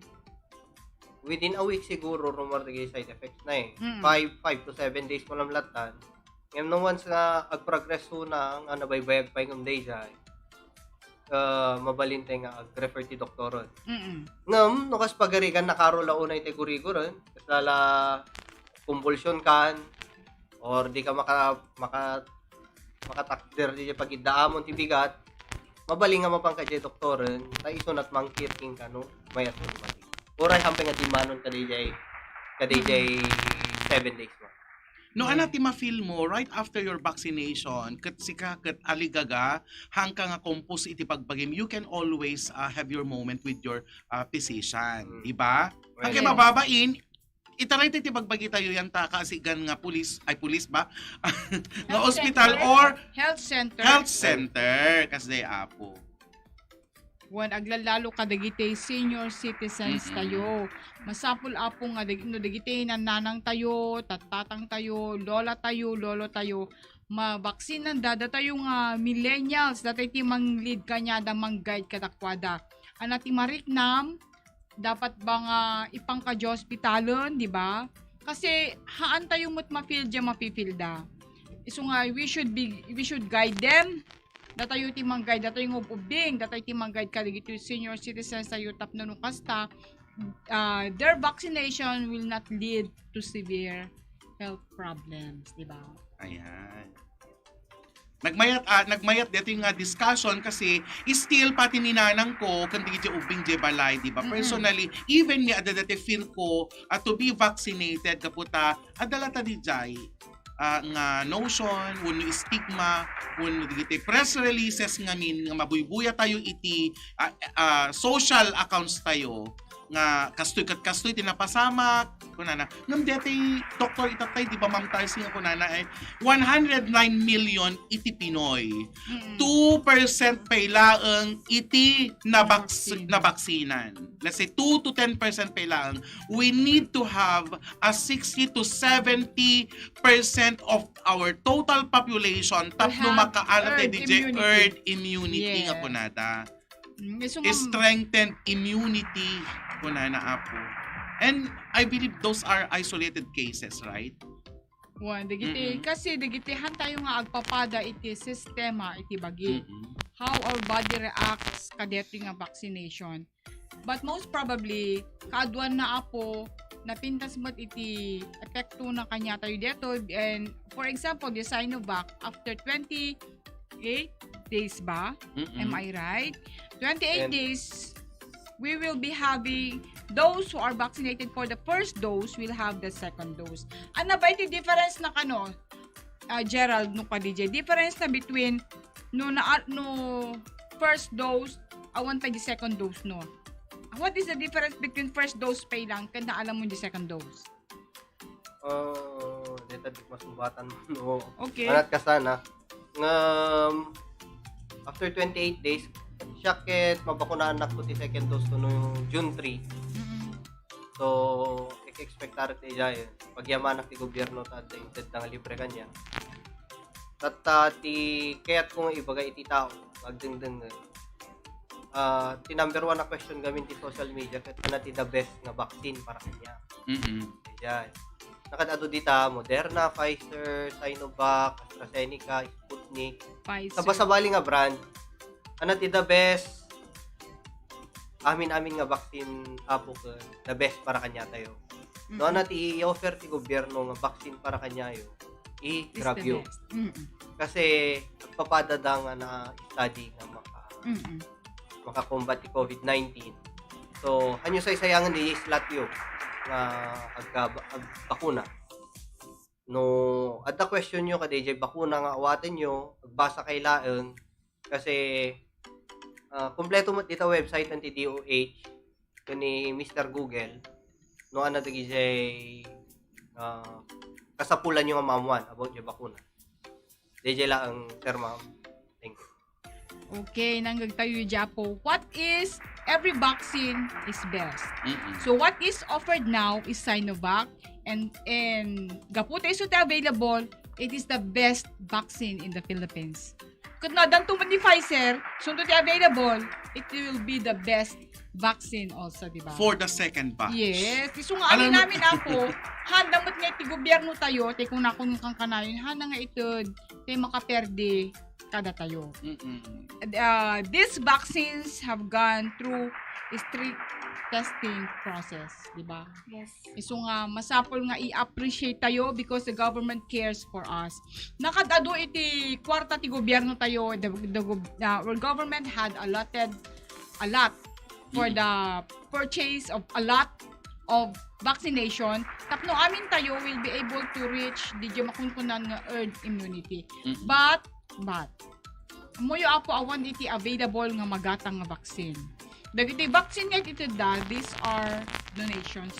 within a week siguro, rumar dagiti side effects na eh. Mm. Five, five to seven days mo lamlatan. Ngem no once nga ag-progress na nga nabaybayag pay ngem daydiay, ah, mabalin tay nga ag-refer ti doktoron. Mm-mm. Ngem no kas pagarigan nakaro la unay ti gurigoren, kas la kumbulsion kan, or di ka maka, maka, makatakder di pagiddaamon ti bigat, mabalin nga mapan ka di doktoren, ta isunat mangkirking kano, mayat mo lumati. Uray hampay nga dimmanon ka daydiay, ka daydiay seven days mo. No, ana ti ma-feel mo right after your vaccination, ket sika ket aligaga, hangka nga compose iti bagbagim, you can always uh, have your moment with your uh, physician, Mm. di ba? Well, Hangkay Yes. mababain, itaray ti bagbagi tayo yan ta kaasigan nga pulis, ay pulis ba? Nga Health ospital center. Or Health center. Health center, kasdi apo. Wen, aglalalo kadagiti senior citizens Mm-mm. tayo. Masapul, Apo, nga dag-, no dagiti nannanang tayo, tattatang tayo, lola tayo, lolo tayo, mabaksinanda, datayo nga millennials, datayo ti mang-lead kaniada, mang-guide kadakuada. Ana ti mariknam, dapat ba nga ipangka di ospitalen, di ba? Kasi haan tayo met ma-feel di mafe-feel da. Isu nga, we should be, we should guide them. Datayo ti mang-guide, datayo nga ub-ubbing, datayo ti mang-guide kadagiti senior citizens tayo tapno no kasta, ah, their vaccination will not lead to severe health problems, di ba? Ayan. Nagmayat, ah, nagmayat dito yung nga discussion kasi still pati ni nanang ko, kundi di ubing di balay, di ba? Mm-mm. Personally, even me, adda dati fear ko ah, to be vaccinated, kaputa, adda la ta di jay, ah, nga notion, wenno stigma, wenno dagiti press releases ngamin nga mabuybuya tayo iti ah, ah, social accounts tayo nga kastoy ket kastoy ti napasamak, kunana. Ngem deti doktor itatay, di ba, Ma'am Tarsi, nga kunana ay one hundred nine million iti Pinoy. Mm. Two percent pay laeng iti nabaks- Vaccine. nabaksinan. Let's say two to ten percent pay laeng. We need to have a sixty to seventy percent of our total population tapno have makaano herd tayo di jay immunity. Herd immunity nga Yes. kunada. Mm, isu nga- Strengthened immunity kunana, apo. And I believe those are isolated cases, right? Wan, dagiti, Mm-mm. kasi dagiti han tayo nga agpapada iti sistema iti bagi. Mm-mm. How our body reacts kadeti nga vaccination. But most probably, kaaduan na, Apo, napintas met iti epekto na kanya tayo dito. And for example, the Sinovac, after twenty-eight days ba? Mm-mm. Am I right? Twenty-eight And- days, we will be having those who are vaccinated for the first dose will have the second dose. Ano ba iti difference na kano, ah, Gerald, no ka D J? Difference na between no na no first dose, awan pa di second dose, no? What is the difference between first dose pay lang kanda alam mo di second dose? Oh, deta di masumbatan mo, no? Okay. Manat ka sana. Ngam, after twenty-eight days, siya ket mabakunaan ako ti second dose ko no June three. Mm-mm. So, ek-expectar ti jay. Pagyamanak ti gobyerno ta adda inted nga libre kanya. Tatta ti kayat ko nga ibaga iti tao, agdengdeng. Ah, ti number one na question gamin ti social media, ket ano ti the best nga vaccine para kanya. Mm-mm. Jay. Nakadado dita, Moderna, Pfizer, Sinovac, AstraZeneca, Sputnik. Pfizer. Sabasabali nga brand. Ano ti the best? Amin-amin nga vaccine, apo, ka the best para kanya tayo. No, Mm-mm. ano ti i-offer ti gobyerno nga vaccine para kanyayo? Is the I-grab you. best. Mm-mm. Kasi agpapadada nga na study nga maka Mm-mm. makakombat ti covid nineteen. So, hanyo saysayangan di slot yo nga agka agbakuna. No, adda question yo ka D J bakuna nga awaten yo, agbasa kay laeng kasi ah, kompleto met dita website ng T D O H. ni Mister Google, no, ano, dagiti, ah, kasapulanyo nga maammuan about diay bakuna. Daydiay laeng, sir, ma'am. Thank you. Okay, nanggagtayo diay apo. What is, every vaccine is best. Mm-mm. So what is offered now is Sinovac, and and gapu ta isu ti available, it is the best vaccine in the Philippines. Ket no addanto met ni Pfizer, isunto ti available, it will be the best vaccine also, di ba? For the second batch. Yes, isu nga Alam amin mo- amin apo, handa met nga iti gobyerno tayo, ti kunakon kankanayon, handa nga ited, ti makaperdi kadatayo. Mm-mm. Uh, these vaccines have gone through strict testing process, di ba? Yes. Isu nga masapul nga i-appreciate tayo because the government cares for us. Nakad-adu iti kwarta ti gobyerno tayo, the, the, gov- uh, our government had allotted a lot for Mm. the purchase of a lot of vaccination tapno amin tayo will be able to reach di makunkunan nga herd immunity. Mm-mm. But, but, ammoyo apo awan iti available nga magatang nga vaccine. Dagiti vaccine nga iti da, these are donations.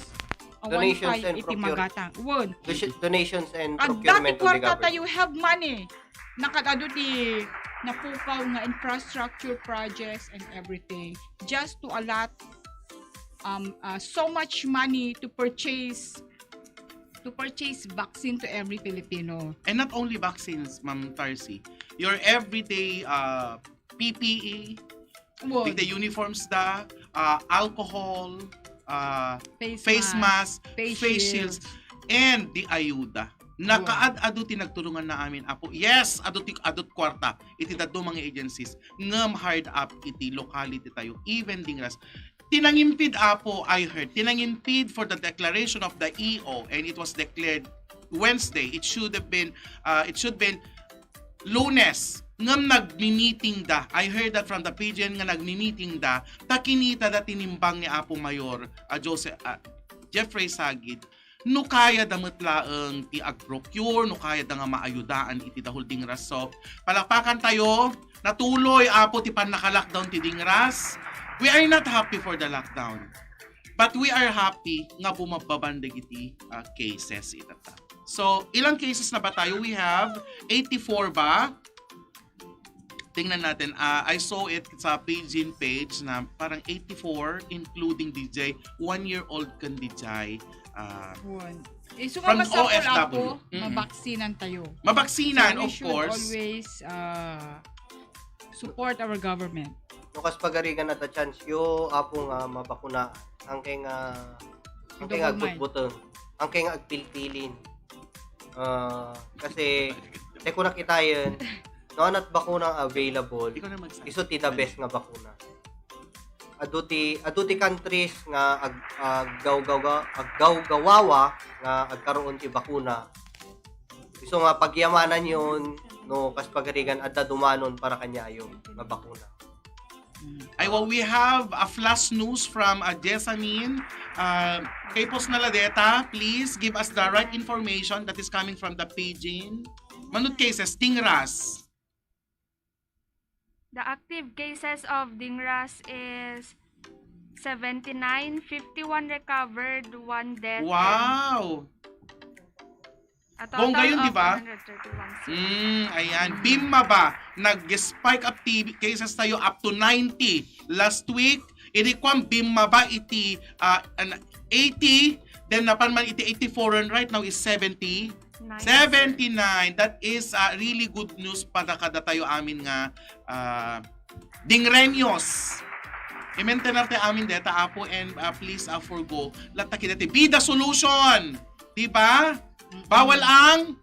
Awan Donations pay and iti procure- magatang. Wen, Donation- Donations and adda procurement ti of the kwarta government. Tayo have money. Nakad-adu ti napukaw nga infrastructure projects and everything just to allot um uh, so much money to purchase to purchase vaccine to every Filipino. And not only vaccines, Ma'am Tarsi. Your everyday uh, P P E, Wen, the uniforms da, uh, alcohol, uh, face, face mask, mask, face face shields. shields, and the ayuda. Nakaad-adu ti nagtulongan na amin, apo. Yes, adu ti adut kwarta iti dadduma nga agencies ngem hard up iti locality tayo, even Dingras. Tinangimpid, apo, I heard, tinangimpid for the declaration of the E O, and it was declared Wednesday. It should have been, uh, it should been Lunes. Ngem nagmi-meeting da. I heard that from the P G N nga nagmi-meeting da. Ta kinita da tinimbang ni Apo Mayor, uh, Jose, uh, Jeffrey Sagid. No kaya da met laeng ti ag-procure, no kaya da nga maayudaan iti dahul Dingras. So, palakpakan tayo. Natuloy, Apo, ti pannaka-lockdown ti Dingras. We are not happy for the lockdown. But we are happy nga bumabbaban dagiti uh, cases itata. So, ilang cases na ba tayo? We have eighty-four ba? Tingnan natin. Ah, I saw it sa P G N page na parang eighty-four, including D J, one-year-old kan D J. Ah, Wen. Isu nga From masapul, O F W. Apo, Mm-mm. mabaksinan tayo. Mabaksinan, So, we of should course. Always uh, support our government. No, kas pagarigan, adda chance yo, Apo, nga mabakuna. Angke nga, angke nga Double mind. Agbutbuteng. Angke nga agpilpilin. Ah, kasi, te ko nakitayen, no, anat bakuna available, Ikaw na magsabi. Isu ti the best nga bakuna. Adu ti, adu ti countries nga ag, aggawgawa, aggawgawawa nga agkaroon ti bakuna. Isu nga pagyamanan yon, no, kas pagarigan, adda dumanon para kaniayo nga bakuna. Ay, well, we have a flash news from uh, Jessamine. Uh, kay Pos Naladeta, please give us the right information that is coming from the P G N. Manut cases, Dingras. The active cases of Dingras is seventy-nine, fifty-one recovered, one death, and Wow! a total Bongga yun, of di ba? one hundred thirty-one. Mm, ayan. Bimaba, nag-spike up ti cases tayo up to ninety last week. Idi kwan, bimaba iti ah, an- eighty, then napan man iti eighty-four, and right now is seventy. Nine. Seventy-nine. That is uh, really good news para kadatayo amin nga uh, Dingreños. I-maintain tayo amin deta, Apo, and uh, please uh, forgo. Latta kita ti Bida Solution. Di ba? Bawal ang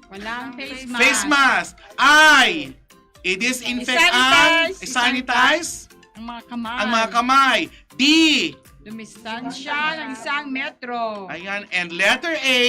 Walang face mask. face mask. I. I-disinfect ang I-sanitize. I-sanitize Ang mga kamay. ang mga kamay. D. Dumistansya ng isang metro. Ayan. And letter A,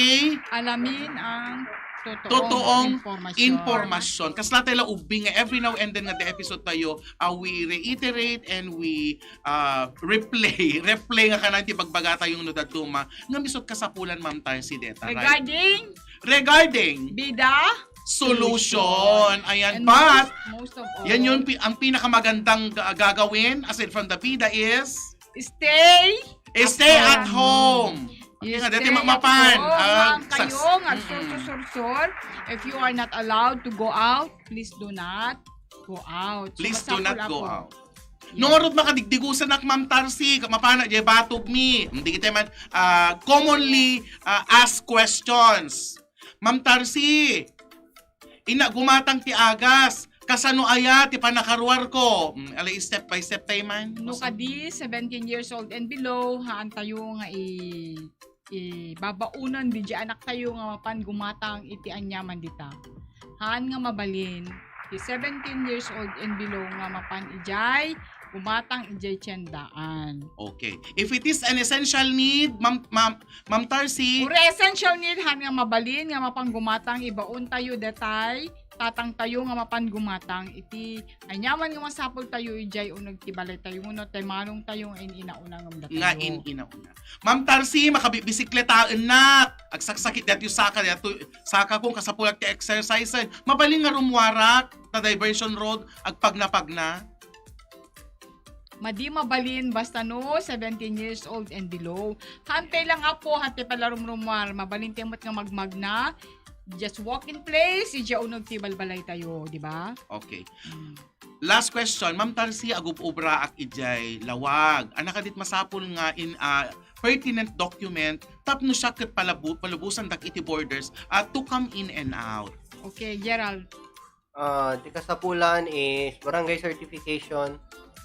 Alamin ang totoong, totoong impormasyon. Impormasyon. Kasla tayo la ubing nga every now and then nga the episode tayo, uh, we reiterate and we uh, replay. Replay nga kanan ti bagbaga tayo no daduma. Nga misot kasapulan, Ma'am Tarsi, deta. Right? Regarding Regarding bida, solution. Ayan. and But, most, most of all, yan yun pi- ang pinakamagandang ga- gagawin aside from the bida is Stay Stay at Ayan. Home. You Nga, dati stay mapan. at home, Ah, ang kayo, sas- nga Mm-mm. sursur-sur. If you are not allowed to go out, please do not go out. So, Please do masapul not go ako. out. Yeah. No, ngarud makadikdigusanak, Ma'am Tarsi, mapana, jay batog mi. Hindi kita man, ah, commonly ah, asked questions. Ma'am Tarsi, ina, gumatang ti agas. Kasano aya ti panakaruar ko? Mm, alay, step by step tayo man. No kadi, seventeen years old and below, haan tayo nga i, i babaunan di anak tayo nga mapan gumatang iti anyaman dita. Haan nga mabalin, ti seventeen years old and below nga mapan ijay, gumatang ijay tiendaan. Okay. If it is an essential need, Ma'am, Ma'am, Ma'am Tarsi, Uri essential need, haan nga mabalin nga mapan gumatang, ibaon tayo detay, tatang tayo nga mapan gumatang iti anyaman nga masapul tayo ijay uneg ti balay tayo, no, tay manong tayo nga in-inauna ngem datayo. Nga in-inauna. Ma'am Tarsi, makabibisikletaennak. Agsaksakit daytoy saka, daytoy saka kung kasapulak ti exercise. Mabalin nga rumuarak ta diversion road, agpagna-pagna. Madi mabalin basta no seventeen years old and below. Hantay lang, apo, hantay pala rumrumuar. Mabalin ti met nga magmagna. Just walk in place, ijay uneg ti balbalay tayo, di ba? Okay. Mm. Last question, Ma'am Tarsi, agub-ubraak ijay lawag. Ania kadit masapul nga in, ah, pertinent document tapno siak ket palabu-, palubosandak iti borders, ah, to come in and out. Okay, Gerald. Ah, ti kasapulan is barangay certification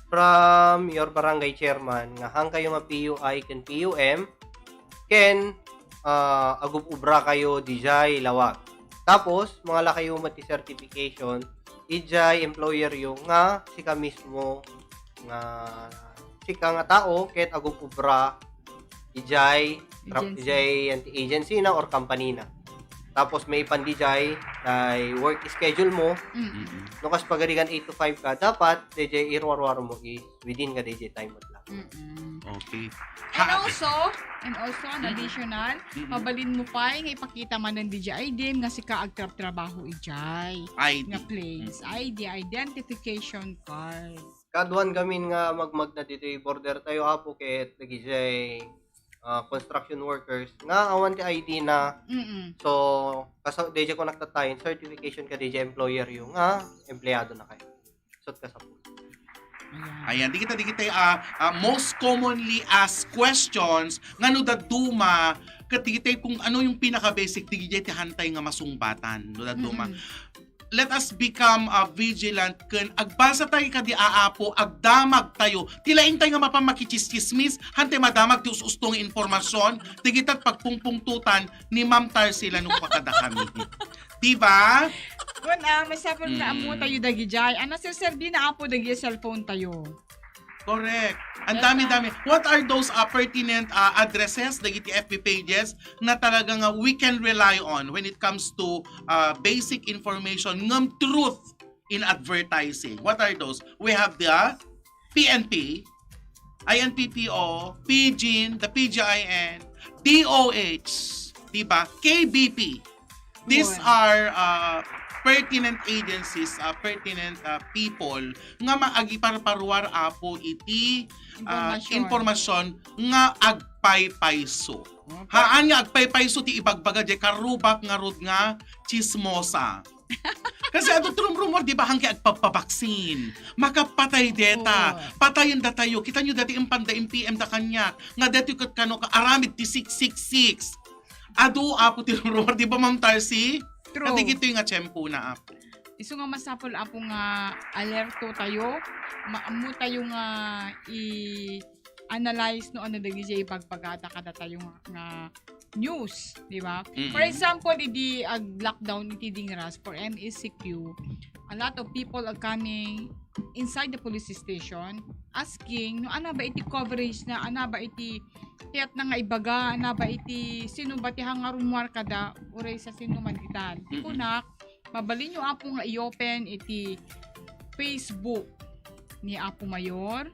from your barangay chairman nga haan kayo ma-P U I ken P U M ken, ah, agub-ubra kayo dijay lawag. Tapos, mangala kayo met ti certification ijay employer yo nga sika mismo nga sika nga tao ket agub-ubra ijay tra- Agency. ijay anti-, agency na or company na. Tapos maipan dijay tay work schedule mo. Mm. Mm-mm. No kas pagarigan eight to five ka, dapat dijay iruaruar mo is within ka dijay time mo lang. Mm-mm. Okay. And Ha- also, and also, an Mm-mm. additional, Mm-mm. mabalin mo pa nga ipakita manen dijay I D nga sika agtrabtrabaho ijay I D. nga place. Mm-mm. I D, identification card. Kaduan gamin nga magmagna ditoy border tayo, apo, ket dagijay, ah, construction workers nga awan ti I D na. Mm-mm. So, kasa-, dijay ko nagtatayen, certification ka dijay employer yo nga empleyado na kayo. So, kasapulan. Ayan. Ayan, di kita, di kita, ah, ah, most commonly asked questions nga no dadduma, ket di kita kung ano yung pinaka-basic, di kita ti hantay nga masungbatan, no dadduma. Mm-mm. Let us become, ah, vigilant ken agbalsa tayo kadi aapo, agdamag tayo. Ti laing tayo nga mapan makichismis, hantay madamag ti us-usto nga impormasyon, di kita pagpungpungtutan ni Ma'am Tarsila no pakada kami. Di ba? Kun, ah, masapul nga Mm. ammo tayo dagijay. Ano, sir, sir, di na apo dagijay cellphone tayo. Correct. Ang Yes, dami-dami. What are those, ah, pertinent, ah, addresses dagiti F B pages na talaga nga we can rely on when it comes to, ah, basic information ngem truth in advertising? What are those? We have the P N P, I N P P O, PGen, the P G I N, D O H, diba? K B P. These Yun. are, uh, pertinent agencies, uh, pertinent, uh, people nga maagiparparuar, apo, iti, uh, Impormasyon. impormasyon nga agpaypayso. Haan nga agpaypayso ti ibagbaga, di karubak ngarud nga chismosa. Kasi adu ti rumrumor, di ba, hangke agpapabaksin. Makapatay deta. Oo. Patayen datayo. Kita nyo dati impanda, M P M da kaniak. Nga dati ket kano ka aramid ti six six six. Adu, apo, ti rumrumor, di ba, Ma'am Tarsi? True. Kadi gitoy nga tiyempo na, apo. Isu nga masapul, apo, nga alerto tayo, maammo tayo nga i-analyze no ano dagiti ibagbagada kadatayo nga, nga news, di ba? Mm-mm. For example, idi ag-lockdown iti Dingras for M E C Q, a lot of people are coming inside the police station asking no ano ba iti coverage na, ano ba iti tiyat na nga ibaga, ano ba iti sino ba ti hangarumwar kada uray sa sino man ditan. Mm-mm. Kunak, mabalin nyo, apo, nga i-open iti Facebook ni Apo Mayor,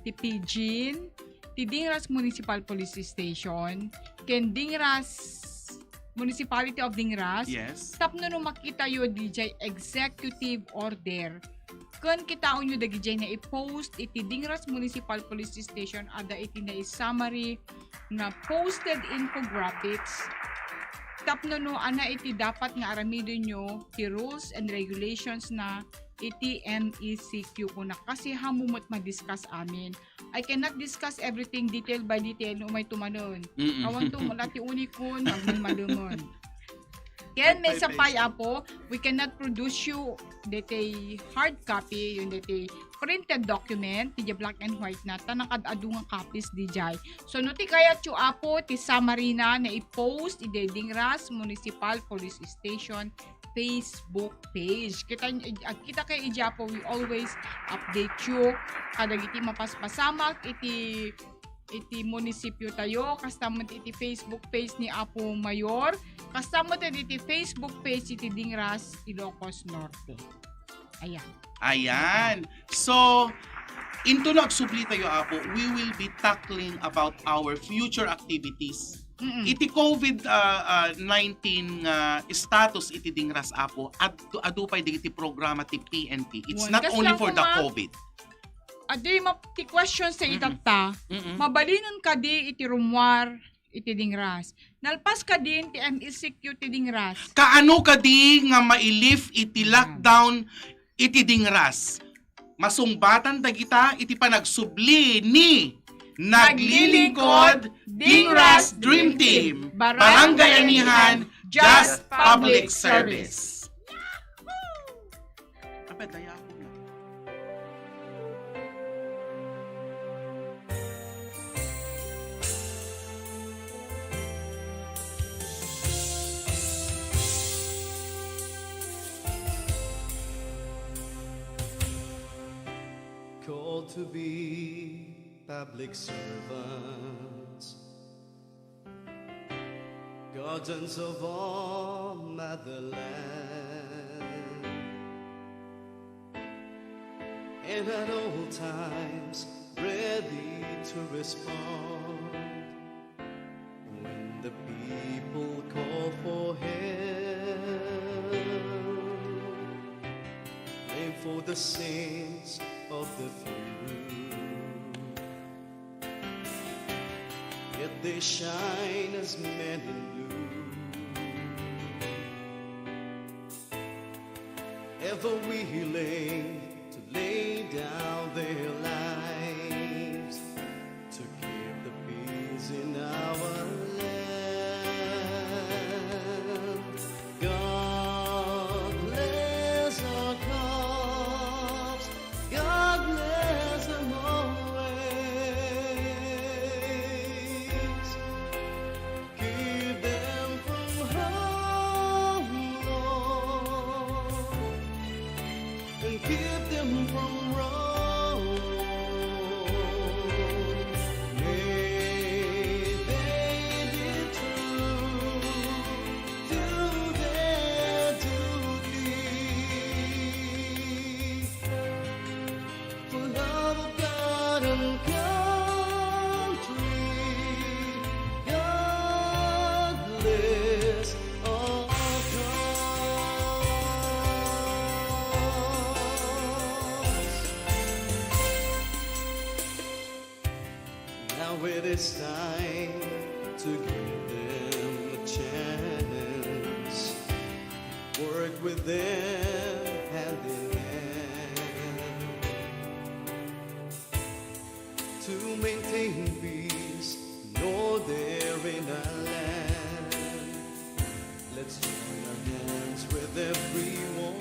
ti PGen, ti Dingras Municipal Police Station, ken Dingras Municipality of Dingras. Yes. Tapno no makita yo dijay executive order Ken kitaenyo dagidiay naipost iti Dingras Municipal Police Station, adda iti nai-summary nga posted infographics tapno no ania iti dapat nga aramidenyo ti rules and regulations na iti M E C Q kuna. Kasi haanmo met ma-discuss amin. I cannot discuss everything detail by detail no umay tumanon. Mm-mm. Awan to, wala ti unikon, agmalmalemen. Ken may sapay, Apo, we cannot produce you detail hard copy, yung detail printed document, ti black and white na, ta nakad-adu nga copies didiay. So, no ti kayatyo, Apo, ti summary na, naipost iti Dingras Municipal Police Station Facebook page. Kita, agkita kayo iti Apo, we always update you kadagiti mapaspasamak iti, iti munisipyo tayo, kasta met iti Facebook page ni Apo Mayor, kasta met iti Facebook page iti Dingras, Ilocos Norte. Ayan. Ayan. So, into no agsubli tayo, Apo, we will be tackling about our future activities. Mm-mm. Iti COVID, ah, ah, nineteen nga status iti Dingras, Apo, adu, adu pay dagiti programa ti P N P. It's Wan, not kas only lang for the kuma-, COVID. Adu, ma-, ti question sa Mm-mm. itatta, Mm-mm. mabalinen kadi iti rummuar iti Dingras? Nalpas kadin ti M E C Q ti Dingras? Kaano kadi nga mailift iti Ayan. lockdown iti Dingras? Masungbatan dagita iti panagsubli ni Naglilingkod, Dingras Dream Team, Barangay Amihan, Just Public Service. Apay, dayako na. Called to be public servants, guardians of our motherland, and at all times ready to respond when the people call for help. And for the sins of the few, yet they shine as men in blue, ever willing to lay down their lives to keep the peace in our land. God bless our cops, God bless them always. Keep them from harm, Lord, and keep them from wrong. May they be true to their duty. For love of God and country, God bless all cops. Now it is time to give them a chance. Work with them hand in hand to maintain peace and order in our land. Let's join our hands with everyone.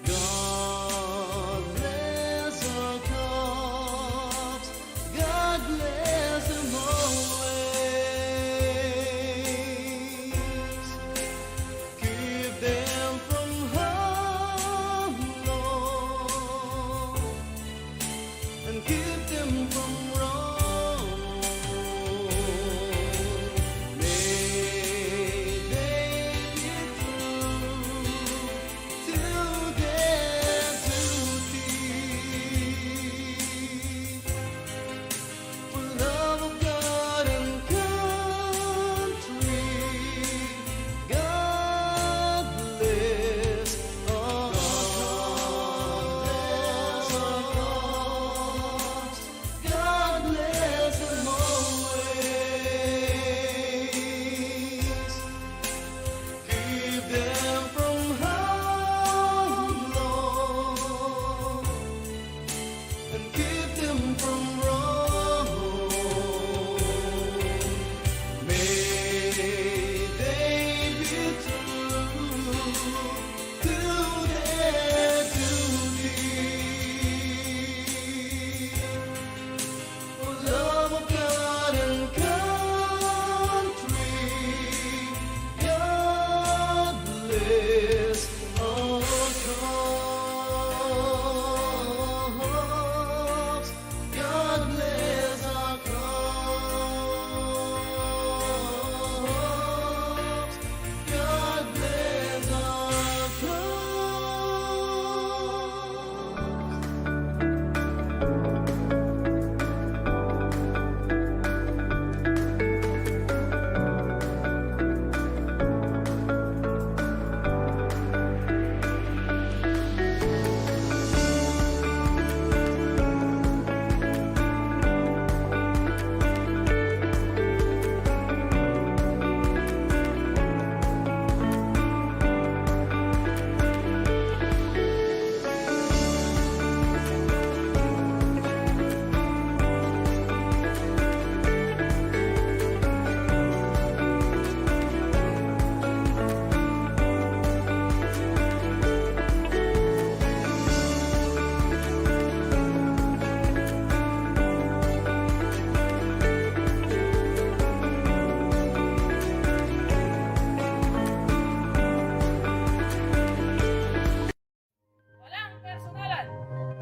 God bless our cops. God bless them always. Keep them from harm, Lord, and keep them from wrong. May they be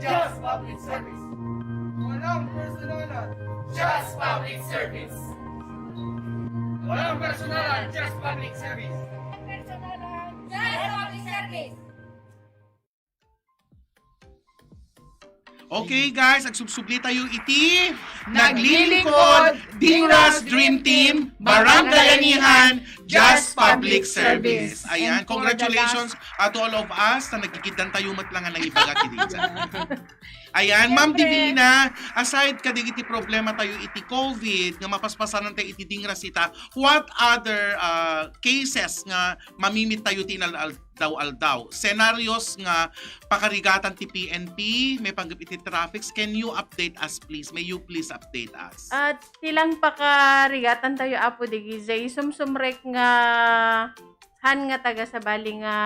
Just public service. Walang personalan. Just public service. Walang personalan, just public service. Personalan, just public service. Okay guys, agsubsubli tayo iti Naglilingkod, Dingras Dream Team, Barangay Anihan, Just Public Service. Service. Ayan, And for the congratulations at all of us na nagkikiddan tayo mat lang nga nangibaga ti dija. Ayan, Ma'am Siyempre. Divina, aside kadagiti problema tayo iti COVID nga mapaspasanan tayo iti Dingras ita, what other ah, cases nga mamimit tayo ti inal-aldaw-aldaw? Scenarios nga pakarigatan ti P N P, may panggap iti traffics. Can you update us please? May you please update us? At ti lang pakarigatan tayo, Apo, digijay sumsumrek nga han nga taga sabali nga,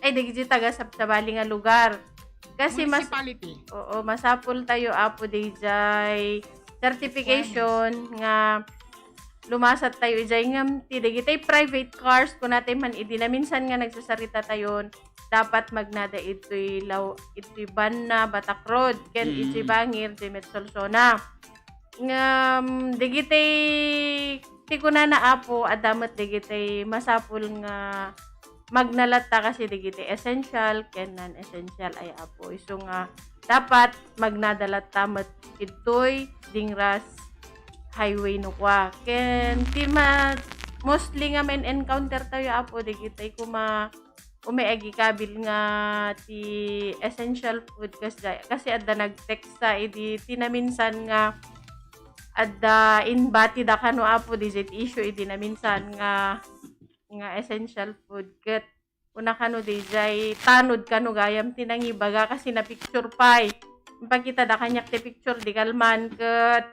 ay, digijay taga sab- sabali nga lugar. Kasi mas, Municipality. Oo, masapul tayo, Apo, dijay certification nga lumasat tayo ijay ngem ti dagitay private cars kunatay man idi naminsan nga nagsasarita tayon, dapat magnada itoy law itoy banna Batak Road ken Mm. itoy bangir di Metsolsona. Ngem dagitay ti kunana, Apo, adda met dagitay masapul nga magnalatta kasi dagiti essential ken non-essential ay, Apo. Isu nga dapat magnadalatta met itoy Dingras highway no kua. Ken ti ma- mostly nga main encounter tayo, Apo, dagitay kuma umay agikabil nga ti essential food kas- kasi adda nag-text sa idi ti naminsan nga adda inbati da kano, Apo, dijay issue idi naminsan nga nga essential food ket una kano dijay tanod kano gayam ti nangibaga kasi na-picture pay. Impakita da kaniak ti picture di kalman ket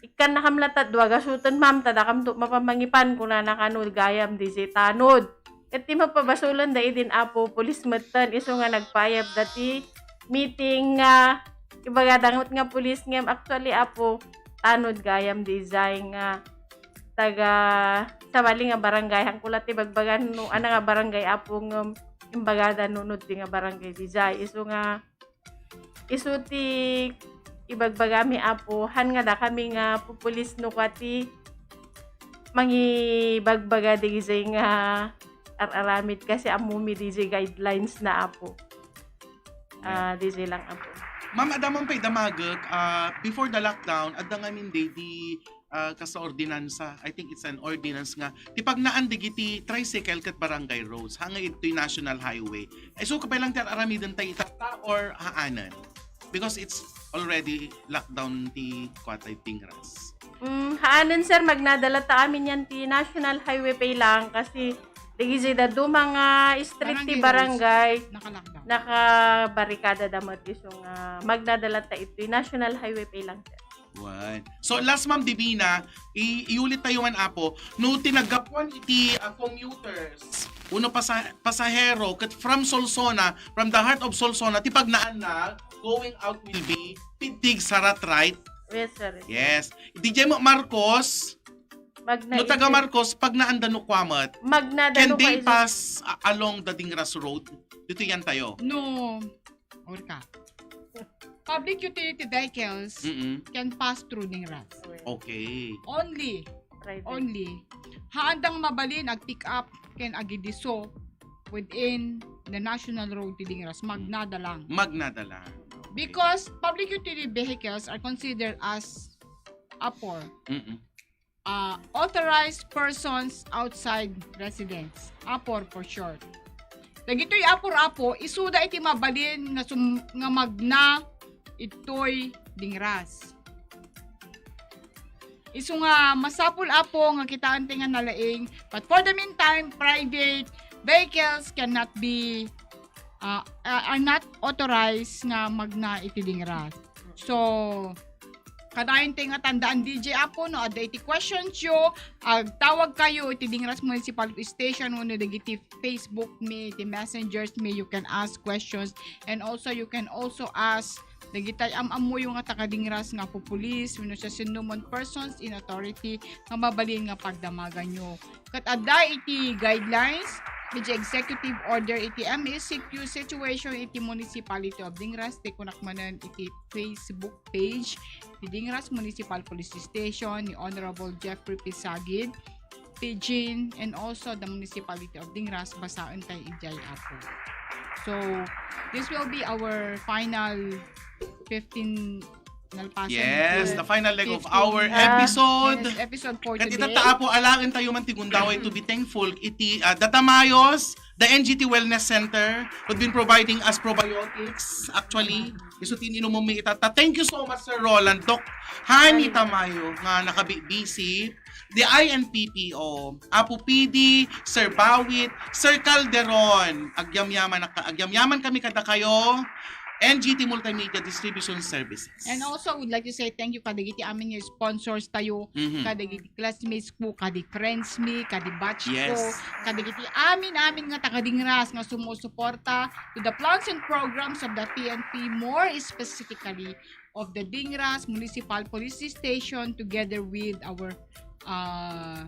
ikkan nakam latta dua gasuten, ma'am, ta dakam to mapamangipan kunana kano gayam dijay tanod. Ket ti mapabasulen da idin, Apo, pulis metten isu nga nagpaayab da ti meeting nga ibaga dangot nga pulis ngem actually, Apo, tanod gayam dijay nga taga sabali nga barangay. Hangko la ti bagbagan no ana nga barangay, Apo, ngem imbagada nunod ti nga barangay dijay. Isu nga isu ti ibagbagami, Apo, han nga dakami nga pupulis no kua ti mangibagbaga dijay nga ar-aramid kasi ammomi dijay guidelines na, Apo. Ah, dijay lang, Apo. Ma'am, adda man pay damagek, ah, before the lockdown, adda ngamin day di ah, kas ordinansa, I think it's an ordinance nga ti pagnaan dagiti tricycle ket barangay roads, hangay itoy national highway. Ay, so, kapay lang ti ar-aramiden tayo itata or haanen? Because it's already lockdown ti kuatay Dingras. Mm, haanen, sir, magnadalatta amin yan ti National Highway pay lang kasi digijay da duma nga street ti Barangay barangay Naka-lockdown. Nakabarikada da met isu nga magnadalatta itoy National Highway pay lang, sir. Wan. So, last, Ma'am Divina, i- iulit tayo man, Apo, no tinagapuan iti ah, commuters, uno pasa- pasahero, ket from Solsona, from the heart of Solsona, ti pagnaan na going out will be Pidig Sarat, right? Yes, sir. Yes. Di mo Marcos, Magna no taga Marcos, pagnaan da no kuamet. Magnada Can no they kaiso- pass ah, along the Dingras Road? Dito yan tayo. No. Or ka. Public utility vehicles Mm-mm. can pass through Dingras. Okay. Only, Private. only. Haandang mabalin ag-pick up ken agidiso within the national road ti Dingras. Magnada lang. Magnada lang. Okay. Because public utility vehicles are considered as apor, Mm-mm. uh, authorized persons outside residence. Apor for short. Dagitoy apor, Apo, isuda iti mabalin nga sum- nga magna itoy Dingras. Isu nga masapul, Apo, nga kitaan ti nga nalaing. But for the meantime, private vehicles cannot be uh, uh, are not authorized nga magna iti Dingras. So, kadayon ti nga tandaan, D J, Apo, no adda iti questions yo, agtawag kayo iti Dingras Municipal Station wenno dagiti Facebook mi, iti messengers mi, you can ask questions, and also you can also ask dagitay am-ammoyo nga taga Dingras nga pupulis wenno siasinoman persons in authority nga mabalin nga pagdamaganyo. Ket adda iti guidelines iti executive order iti M E C Q situation iti Municipality of Dingras, ti kunak manen iti Facebook page ti Dingras Municipal Police Station, ni Honorable Jeffrey Pisagid, Pidgin, and also the Municipality of Dingras, basaen tay idiay, Apo. So, this will be our final fifteen, nalpasan Yes, iti the final leg of fifteen. our Ah, episode. Yes, episode for Ket today. Ita ta, Apo, alaen tayo man ti gundaway to be thankful iti, ah, Datamayos, the N G T Wellness Center, who've been providing us probiotics. Actually, isu ti ininummi ita ta. Thank you so much, Sir Roland. Doc Honey Ay. Tamayo, nga nakabibisi. The I N P P O, Apo P D, Sir Bawit, Sir Calderon, agyamyaman, agyamyaman kami kadakayo, N G T Multimedia Distribution Services. And also, I would like to say thank you kadagiti amin nga sponsors tayo, Mhm. kadagiti classmates ko, kadi friends mi, kadi batch ko, Yes. kadagiti amin-amin nga taga Dingras nga sumusuporta to the plans and programs of the P N P, more specifically of the Dingras Municipal Police Station together with our, uh,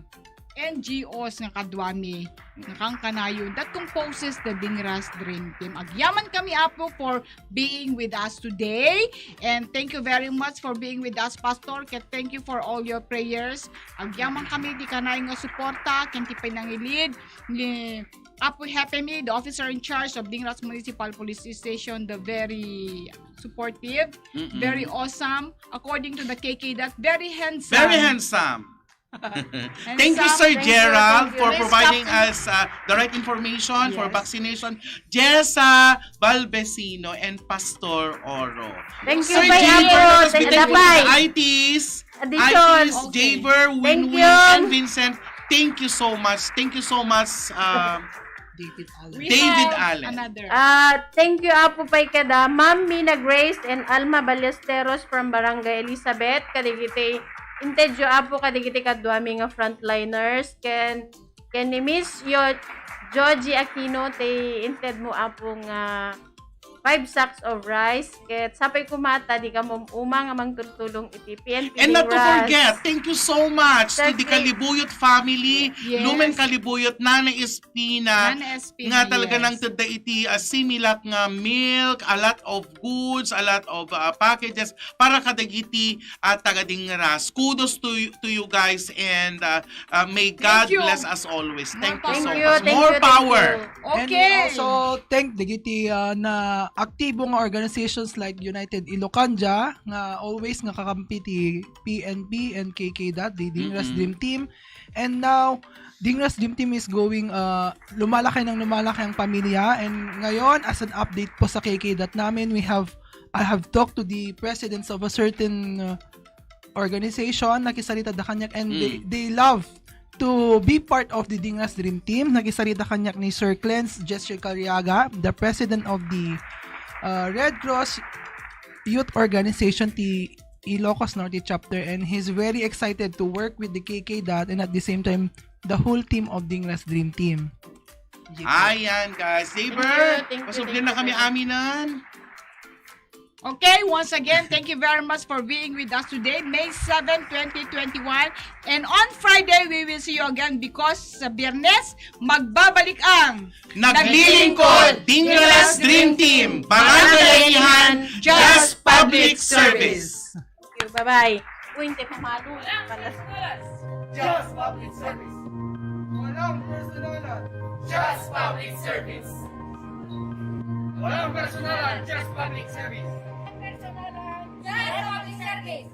N G Os nga kaduami nga kankanayon that composes the Dingras Dream Team. Agyaman kami, Apo, for being with us today. And thank you very much for being with us, Pastor. Ket thank you for all your prayers. Agyaman kami ti kanayon nga suporta ken ti panangilid ni Apo Hepe Mi, the officer in charge of Dingras Municipal Police Station, the very supportive, Mm-mm. very awesome, according to the K K, that very handsome. Very handsome. Thank you, Handsome. Sir Thank you, Gerald, thank you. for Miss providing Captain. us, uh, the right information for Yes. vaccination. Jessa Balbesino and Pastor Oro. Thank you, Sir Bay Javer, Apo. Thank you, Dapay. I Ts, Addition. I Ts, Okay. Javer, Thank Winwin, you. and Vincent. Thank you so much. Thank you so much, um, David Allen. We David have Allen. another. Ah, thank you, Apo, pay kada Ma'am Mina Grace and Alma Ballesteros from Barangay Elizabeth. Kadagiti intedyo, Apo, kadagiti kaduami nga frontliners. Ken, ken ni Miss Yo-, Joji Aquino, ti intedmo, Apo, nga five sacks of rice. Ket sapay koma ta di ka mum-uma nga mangtultulong iti P N P And not to Dingras. forget, thank you so much to the That's it. Kalibuyot family, Yes. Lumen Kalibuyot, Nana Espina, Nana Espina, nga talaga yes. nangtedda iti, ah, Similac nga milk, a lot of goods, a lot of, ah, packages para kadagiti, ah, taga Dingras. Kudos to you, to you guys, and, ah, ah, may Thank God you. bless us always. More Thank you so power. Thank you, much. thank More you, thank power. you. And we Okay. also thank dagiti, ah, na aktibo nga organizations like United Ilocandia nga always nga kakampi ti P N P and K K DOT, the Dingras Mm-mm. Dream Team. And now, Dingras Dream Team is going, uh, lumalaki nang lumalaki ang pamilya. And ngayon, as an update po sa K K DOT namin, we have, I have talked to the presidents of a certain, uh, organization, nakisarita da kaniak, and they, Mm. they love to be part of the Dingras Dream Team. Nakisarita kaniak ni Sir Clens Jessica Cariaga, the president of the, uh, Red Cross Youth Organization, ti Ilocos Norte Chapter, and he's very excited to work with the K K DOT and at the same time, the whole team of Dingras Dream Team. Ayan, guys. Thank Neighbor, you, thank you, pasugli thank na you, kami thank you. aminan. Okay, once again, thank you very much for being with us today, May seven, twenty twenty-one. And on Friday, we will see you again because sa Biyernes, magbabalik ang Naglilingkod, Dingras Dream Team, Barangay Alehan, Just Public Service. Thank you. Bye-bye. Uy, hindi, pamalo lang pala. Just Public Service. Walang personalan. Just Public Service. Walang personalan, Just Public Service. Just Public Service.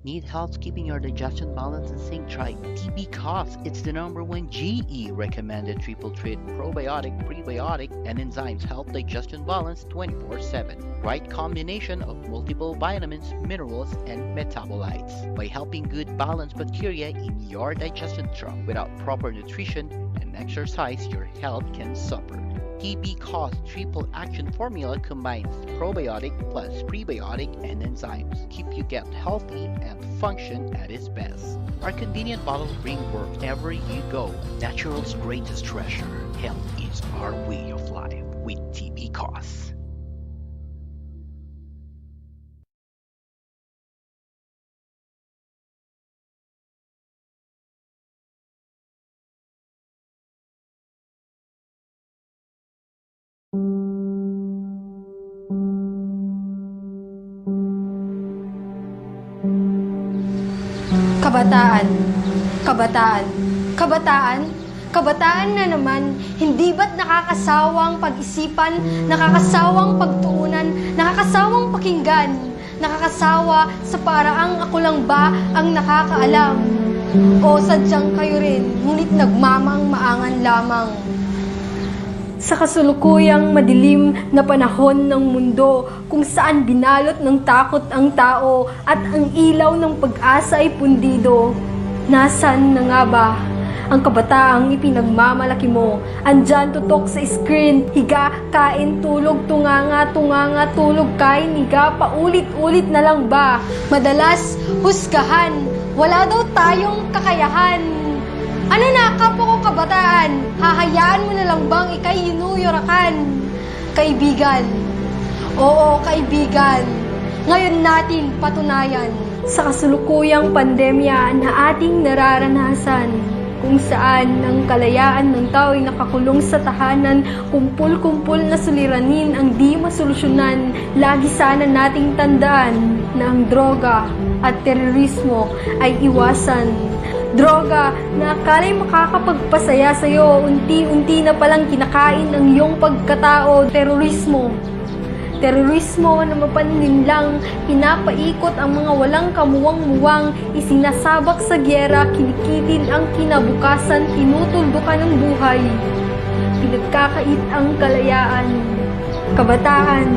Need help keeping your digestion balance in sync? Try T B Cos. It's the number one G E recommended triple treat probiotic, prebiotic, and enzymes help digestion balance twenty-four seven. Right combination of multiple vitamins, minerals, and metabolites. By helping good balance bacteria in your digestion tract without proper nutrition and exercise, your health can suffer. T B Cos triple action formula combines probiotic plus prebiotic and enzymes. Keep your gut healthy and function at its best. Our convenient bottle bring wherever you go. Natural's greatest treasure. Health is our way of life with T B Cos. Kabataan, kabataan, kabataan, kabataan na naman, hindi ba't nakakasawang pag-isipan, nakakasawang pagtuunan, nakakasawang pakinggan? Nakakasawa sa paraang ako lang ba ang nakakaalam? O sadyang kayo rin, ngunit nagmamaang-maangan lamang? Sa kasulukuyang madilim na panahon ng mundo, kung saan binalot ng takot ang tao at ang ilaw ng pag-asa ay pundido, nasan na nga ba ang kabataang ipinagmamalaki mo? Andyan tutok sa screen, higa, kain, tulog, tunganga, tunganga, tulog, kain, higa, paulit-ulit na lang ba? Madalas husgahan, wala daw tayong kakayahan. Ano na, kapwa ko kabataan, hahayaan mo na lang bang ikay yunuyurakan? Kaibigan. Oo, kaibigan. Ngayon natin patunayan. Sa kasulukuyang pandemya na ating nararanasan, kung saan ang kalayaan ng tao ay nakakulong sa tahanan, kumpul-kumpul na suliranin ang di masolusyonan, lagi sana nating tandaan na ang droga at terorismo ay iwasan. Droga na akala'y makakapagpasaya sa'yo, unti-unti na palang kinakain ang iyong pagkatao, terorismo. Terorismo na mapanlinlang pinapaikot ang mga walang kamuwang-muwang, isinasabak sa giyera, kinikitid ang kinabukasan, tinutuldukan ang buhay, pinagkakait ang kalayaan. Kabataan,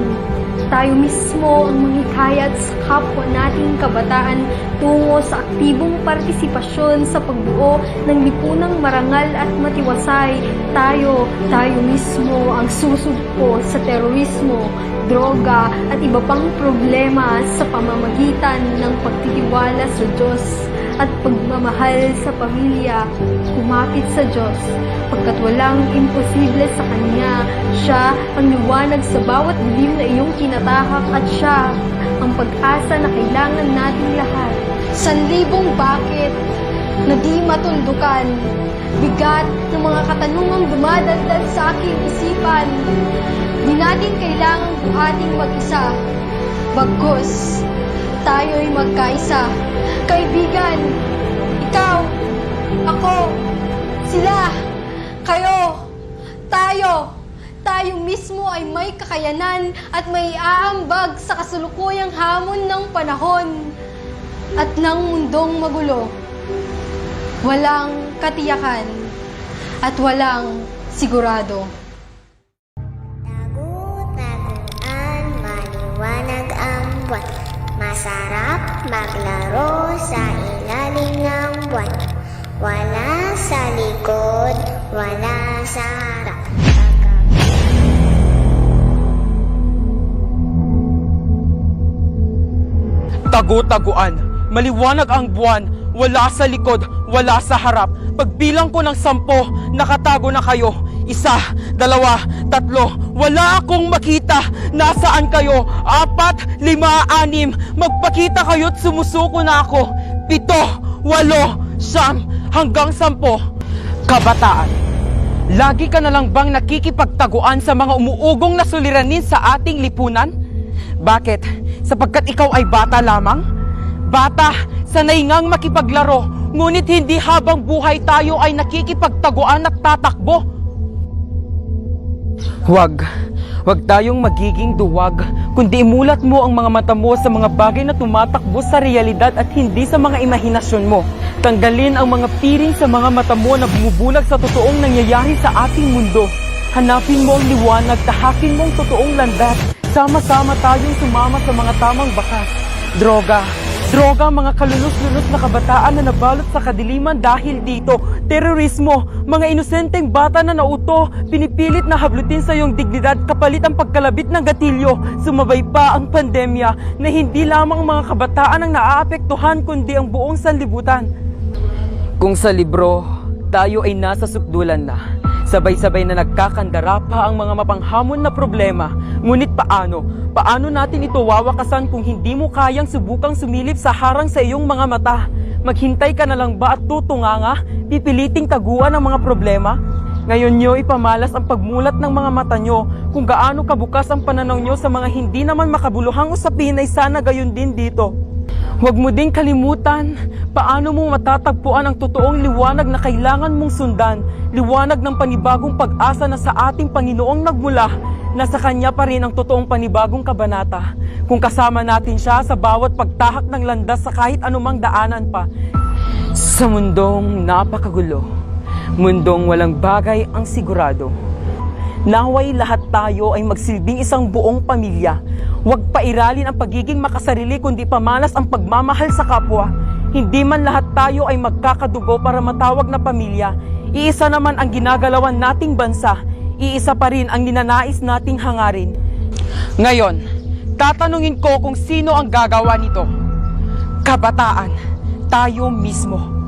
tayo mismo ang manghikayat sa kapwa nating kabataan tungo sa aktibong partisipasyon sa pagbuo ng lipunang marangal at matiwasay. Tayo, tayo mismo ang susugpo sa terorismo, droga at iba pang problema sa pamamagitan ng pagtitiwala sa Diyos at pagmamahal sa pamilya. Kumapit sa Diyos, pagkat walang imposible sa Kanya. Siya ang liwanag sa bawat dilim na iyong tinatahak at Siya ang pag-asa na kailangan nating lahat. Sanlibong bakit na di matuldukan, bigat ng mga katanungang dumadagdag sa aking isipan. Di natin kailangang buhating mag-isa. Bagkus, tayo'y magkaisa. Kaibigan, ikaw, ako, sila, kayo, tayo, tayo mismo ay may kakayanan at may aambag sa kasulukuyang hamon ng panahon at ng mundong magulo. Walang katiyakan at walang sigurado. Tagu-taguan, maliwanag ang buwan. Masarap maglaro sa ilalim ng buwan. Wala sa likod, wala sa harap. Tagu-taguan, maliwanag ang buwan, wala sa likod, wala sa harap. Pagbilang ko ng sampo, nakatago na kayo. Isa, dalawa, tatlo, wala akong makita. Nasaan kayo? Apat, lima, anim. Magpakita kayo't sumusuko na ako. Pito, walo, siyam, hanggang sampo. Kabataan, lagi ka na lang bang nakikipagtaguan sa mga umuugong na suliranin sa ating lipunan? Bakit? Sapagkat ikaw ay bata lamang? Bata, sanay ngang makipaglaro, ngunit hindi habang buhay tayo ay nakikipagtaguan at tatakbo. Huwag, Huwag tayong magiging duwag, kundi imulat mo ang mga mata mo sa mga bagay na tumatakbo sa realidad at hindi sa mga imahinasyon mo. Tanggalin ang mga piring sa mga mata mo na bumubulag sa totoong nangyayari sa ating mundo. Hanapin mo ang liwanag, tahakin mo ang totoong landas. Sama-sama tayong sumama sa mga tamang bakas. Droga. Droga, mga kalulus-lulus na kabataan na nabalot sa kadiliman dahil dito. Terorismo, mga inosenteng bata na nauto, pinipilit na hablutin sa iyong dignidad kapalit ang pagkalabit ng gatilyo. Sumabay pa ang pandemya na hindi lamang mga kabataan ang naaapektuhan kundi ang buong sanlibutan. Kung sa libro, tayo ay nasa sukdulan na. Sabay-sabay na nagkakandara pa ang mga mapanghamon na problema. Ngunit paano? Paano natin ito wawakasan kung hindi mo kayang subukang sumilip sa harang sa iyong mga mata? Maghintay ka na lang ba at tutunganga? Pipiliting taguan ang mga problema? Ngayon nyo ipamalas ang pagmulat ng mga mata nyo kung gaano kabukas ang pananaw nyo sa mga hindi naman makabuluhang usapin ay sana gayon din dito. Huwag mo ding kalimutan, paano mo matatagpuan ang totoong liwanag na kailangan mong sundan, liwanag ng panibagong pag-asa na sa ating Panginoong nagmula, na sa Kanya pa rin ang totoong panibagong kabanata. Kung kasama natin Siya sa bawat pagtahak ng landas sa kahit anumang daanan pa. Sa mundong napakagulo, mundong walang bagay ang sigurado, naway lahat tayo ay magsilbing isang buong pamilya. Huwag pairalin ang pagiging makasarili kundi pamalas ang pagmamahal sa kapwa. Hindi man lahat tayo ay magkakadugo para matawag na pamilya. Iisa naman ang ginagalawan nating bansa. Iisa pa rin ang ninanais nating hangarin. Ngayon, tatanungin ko kung sino ang gagawa nito. Kabataan, tayo mismo.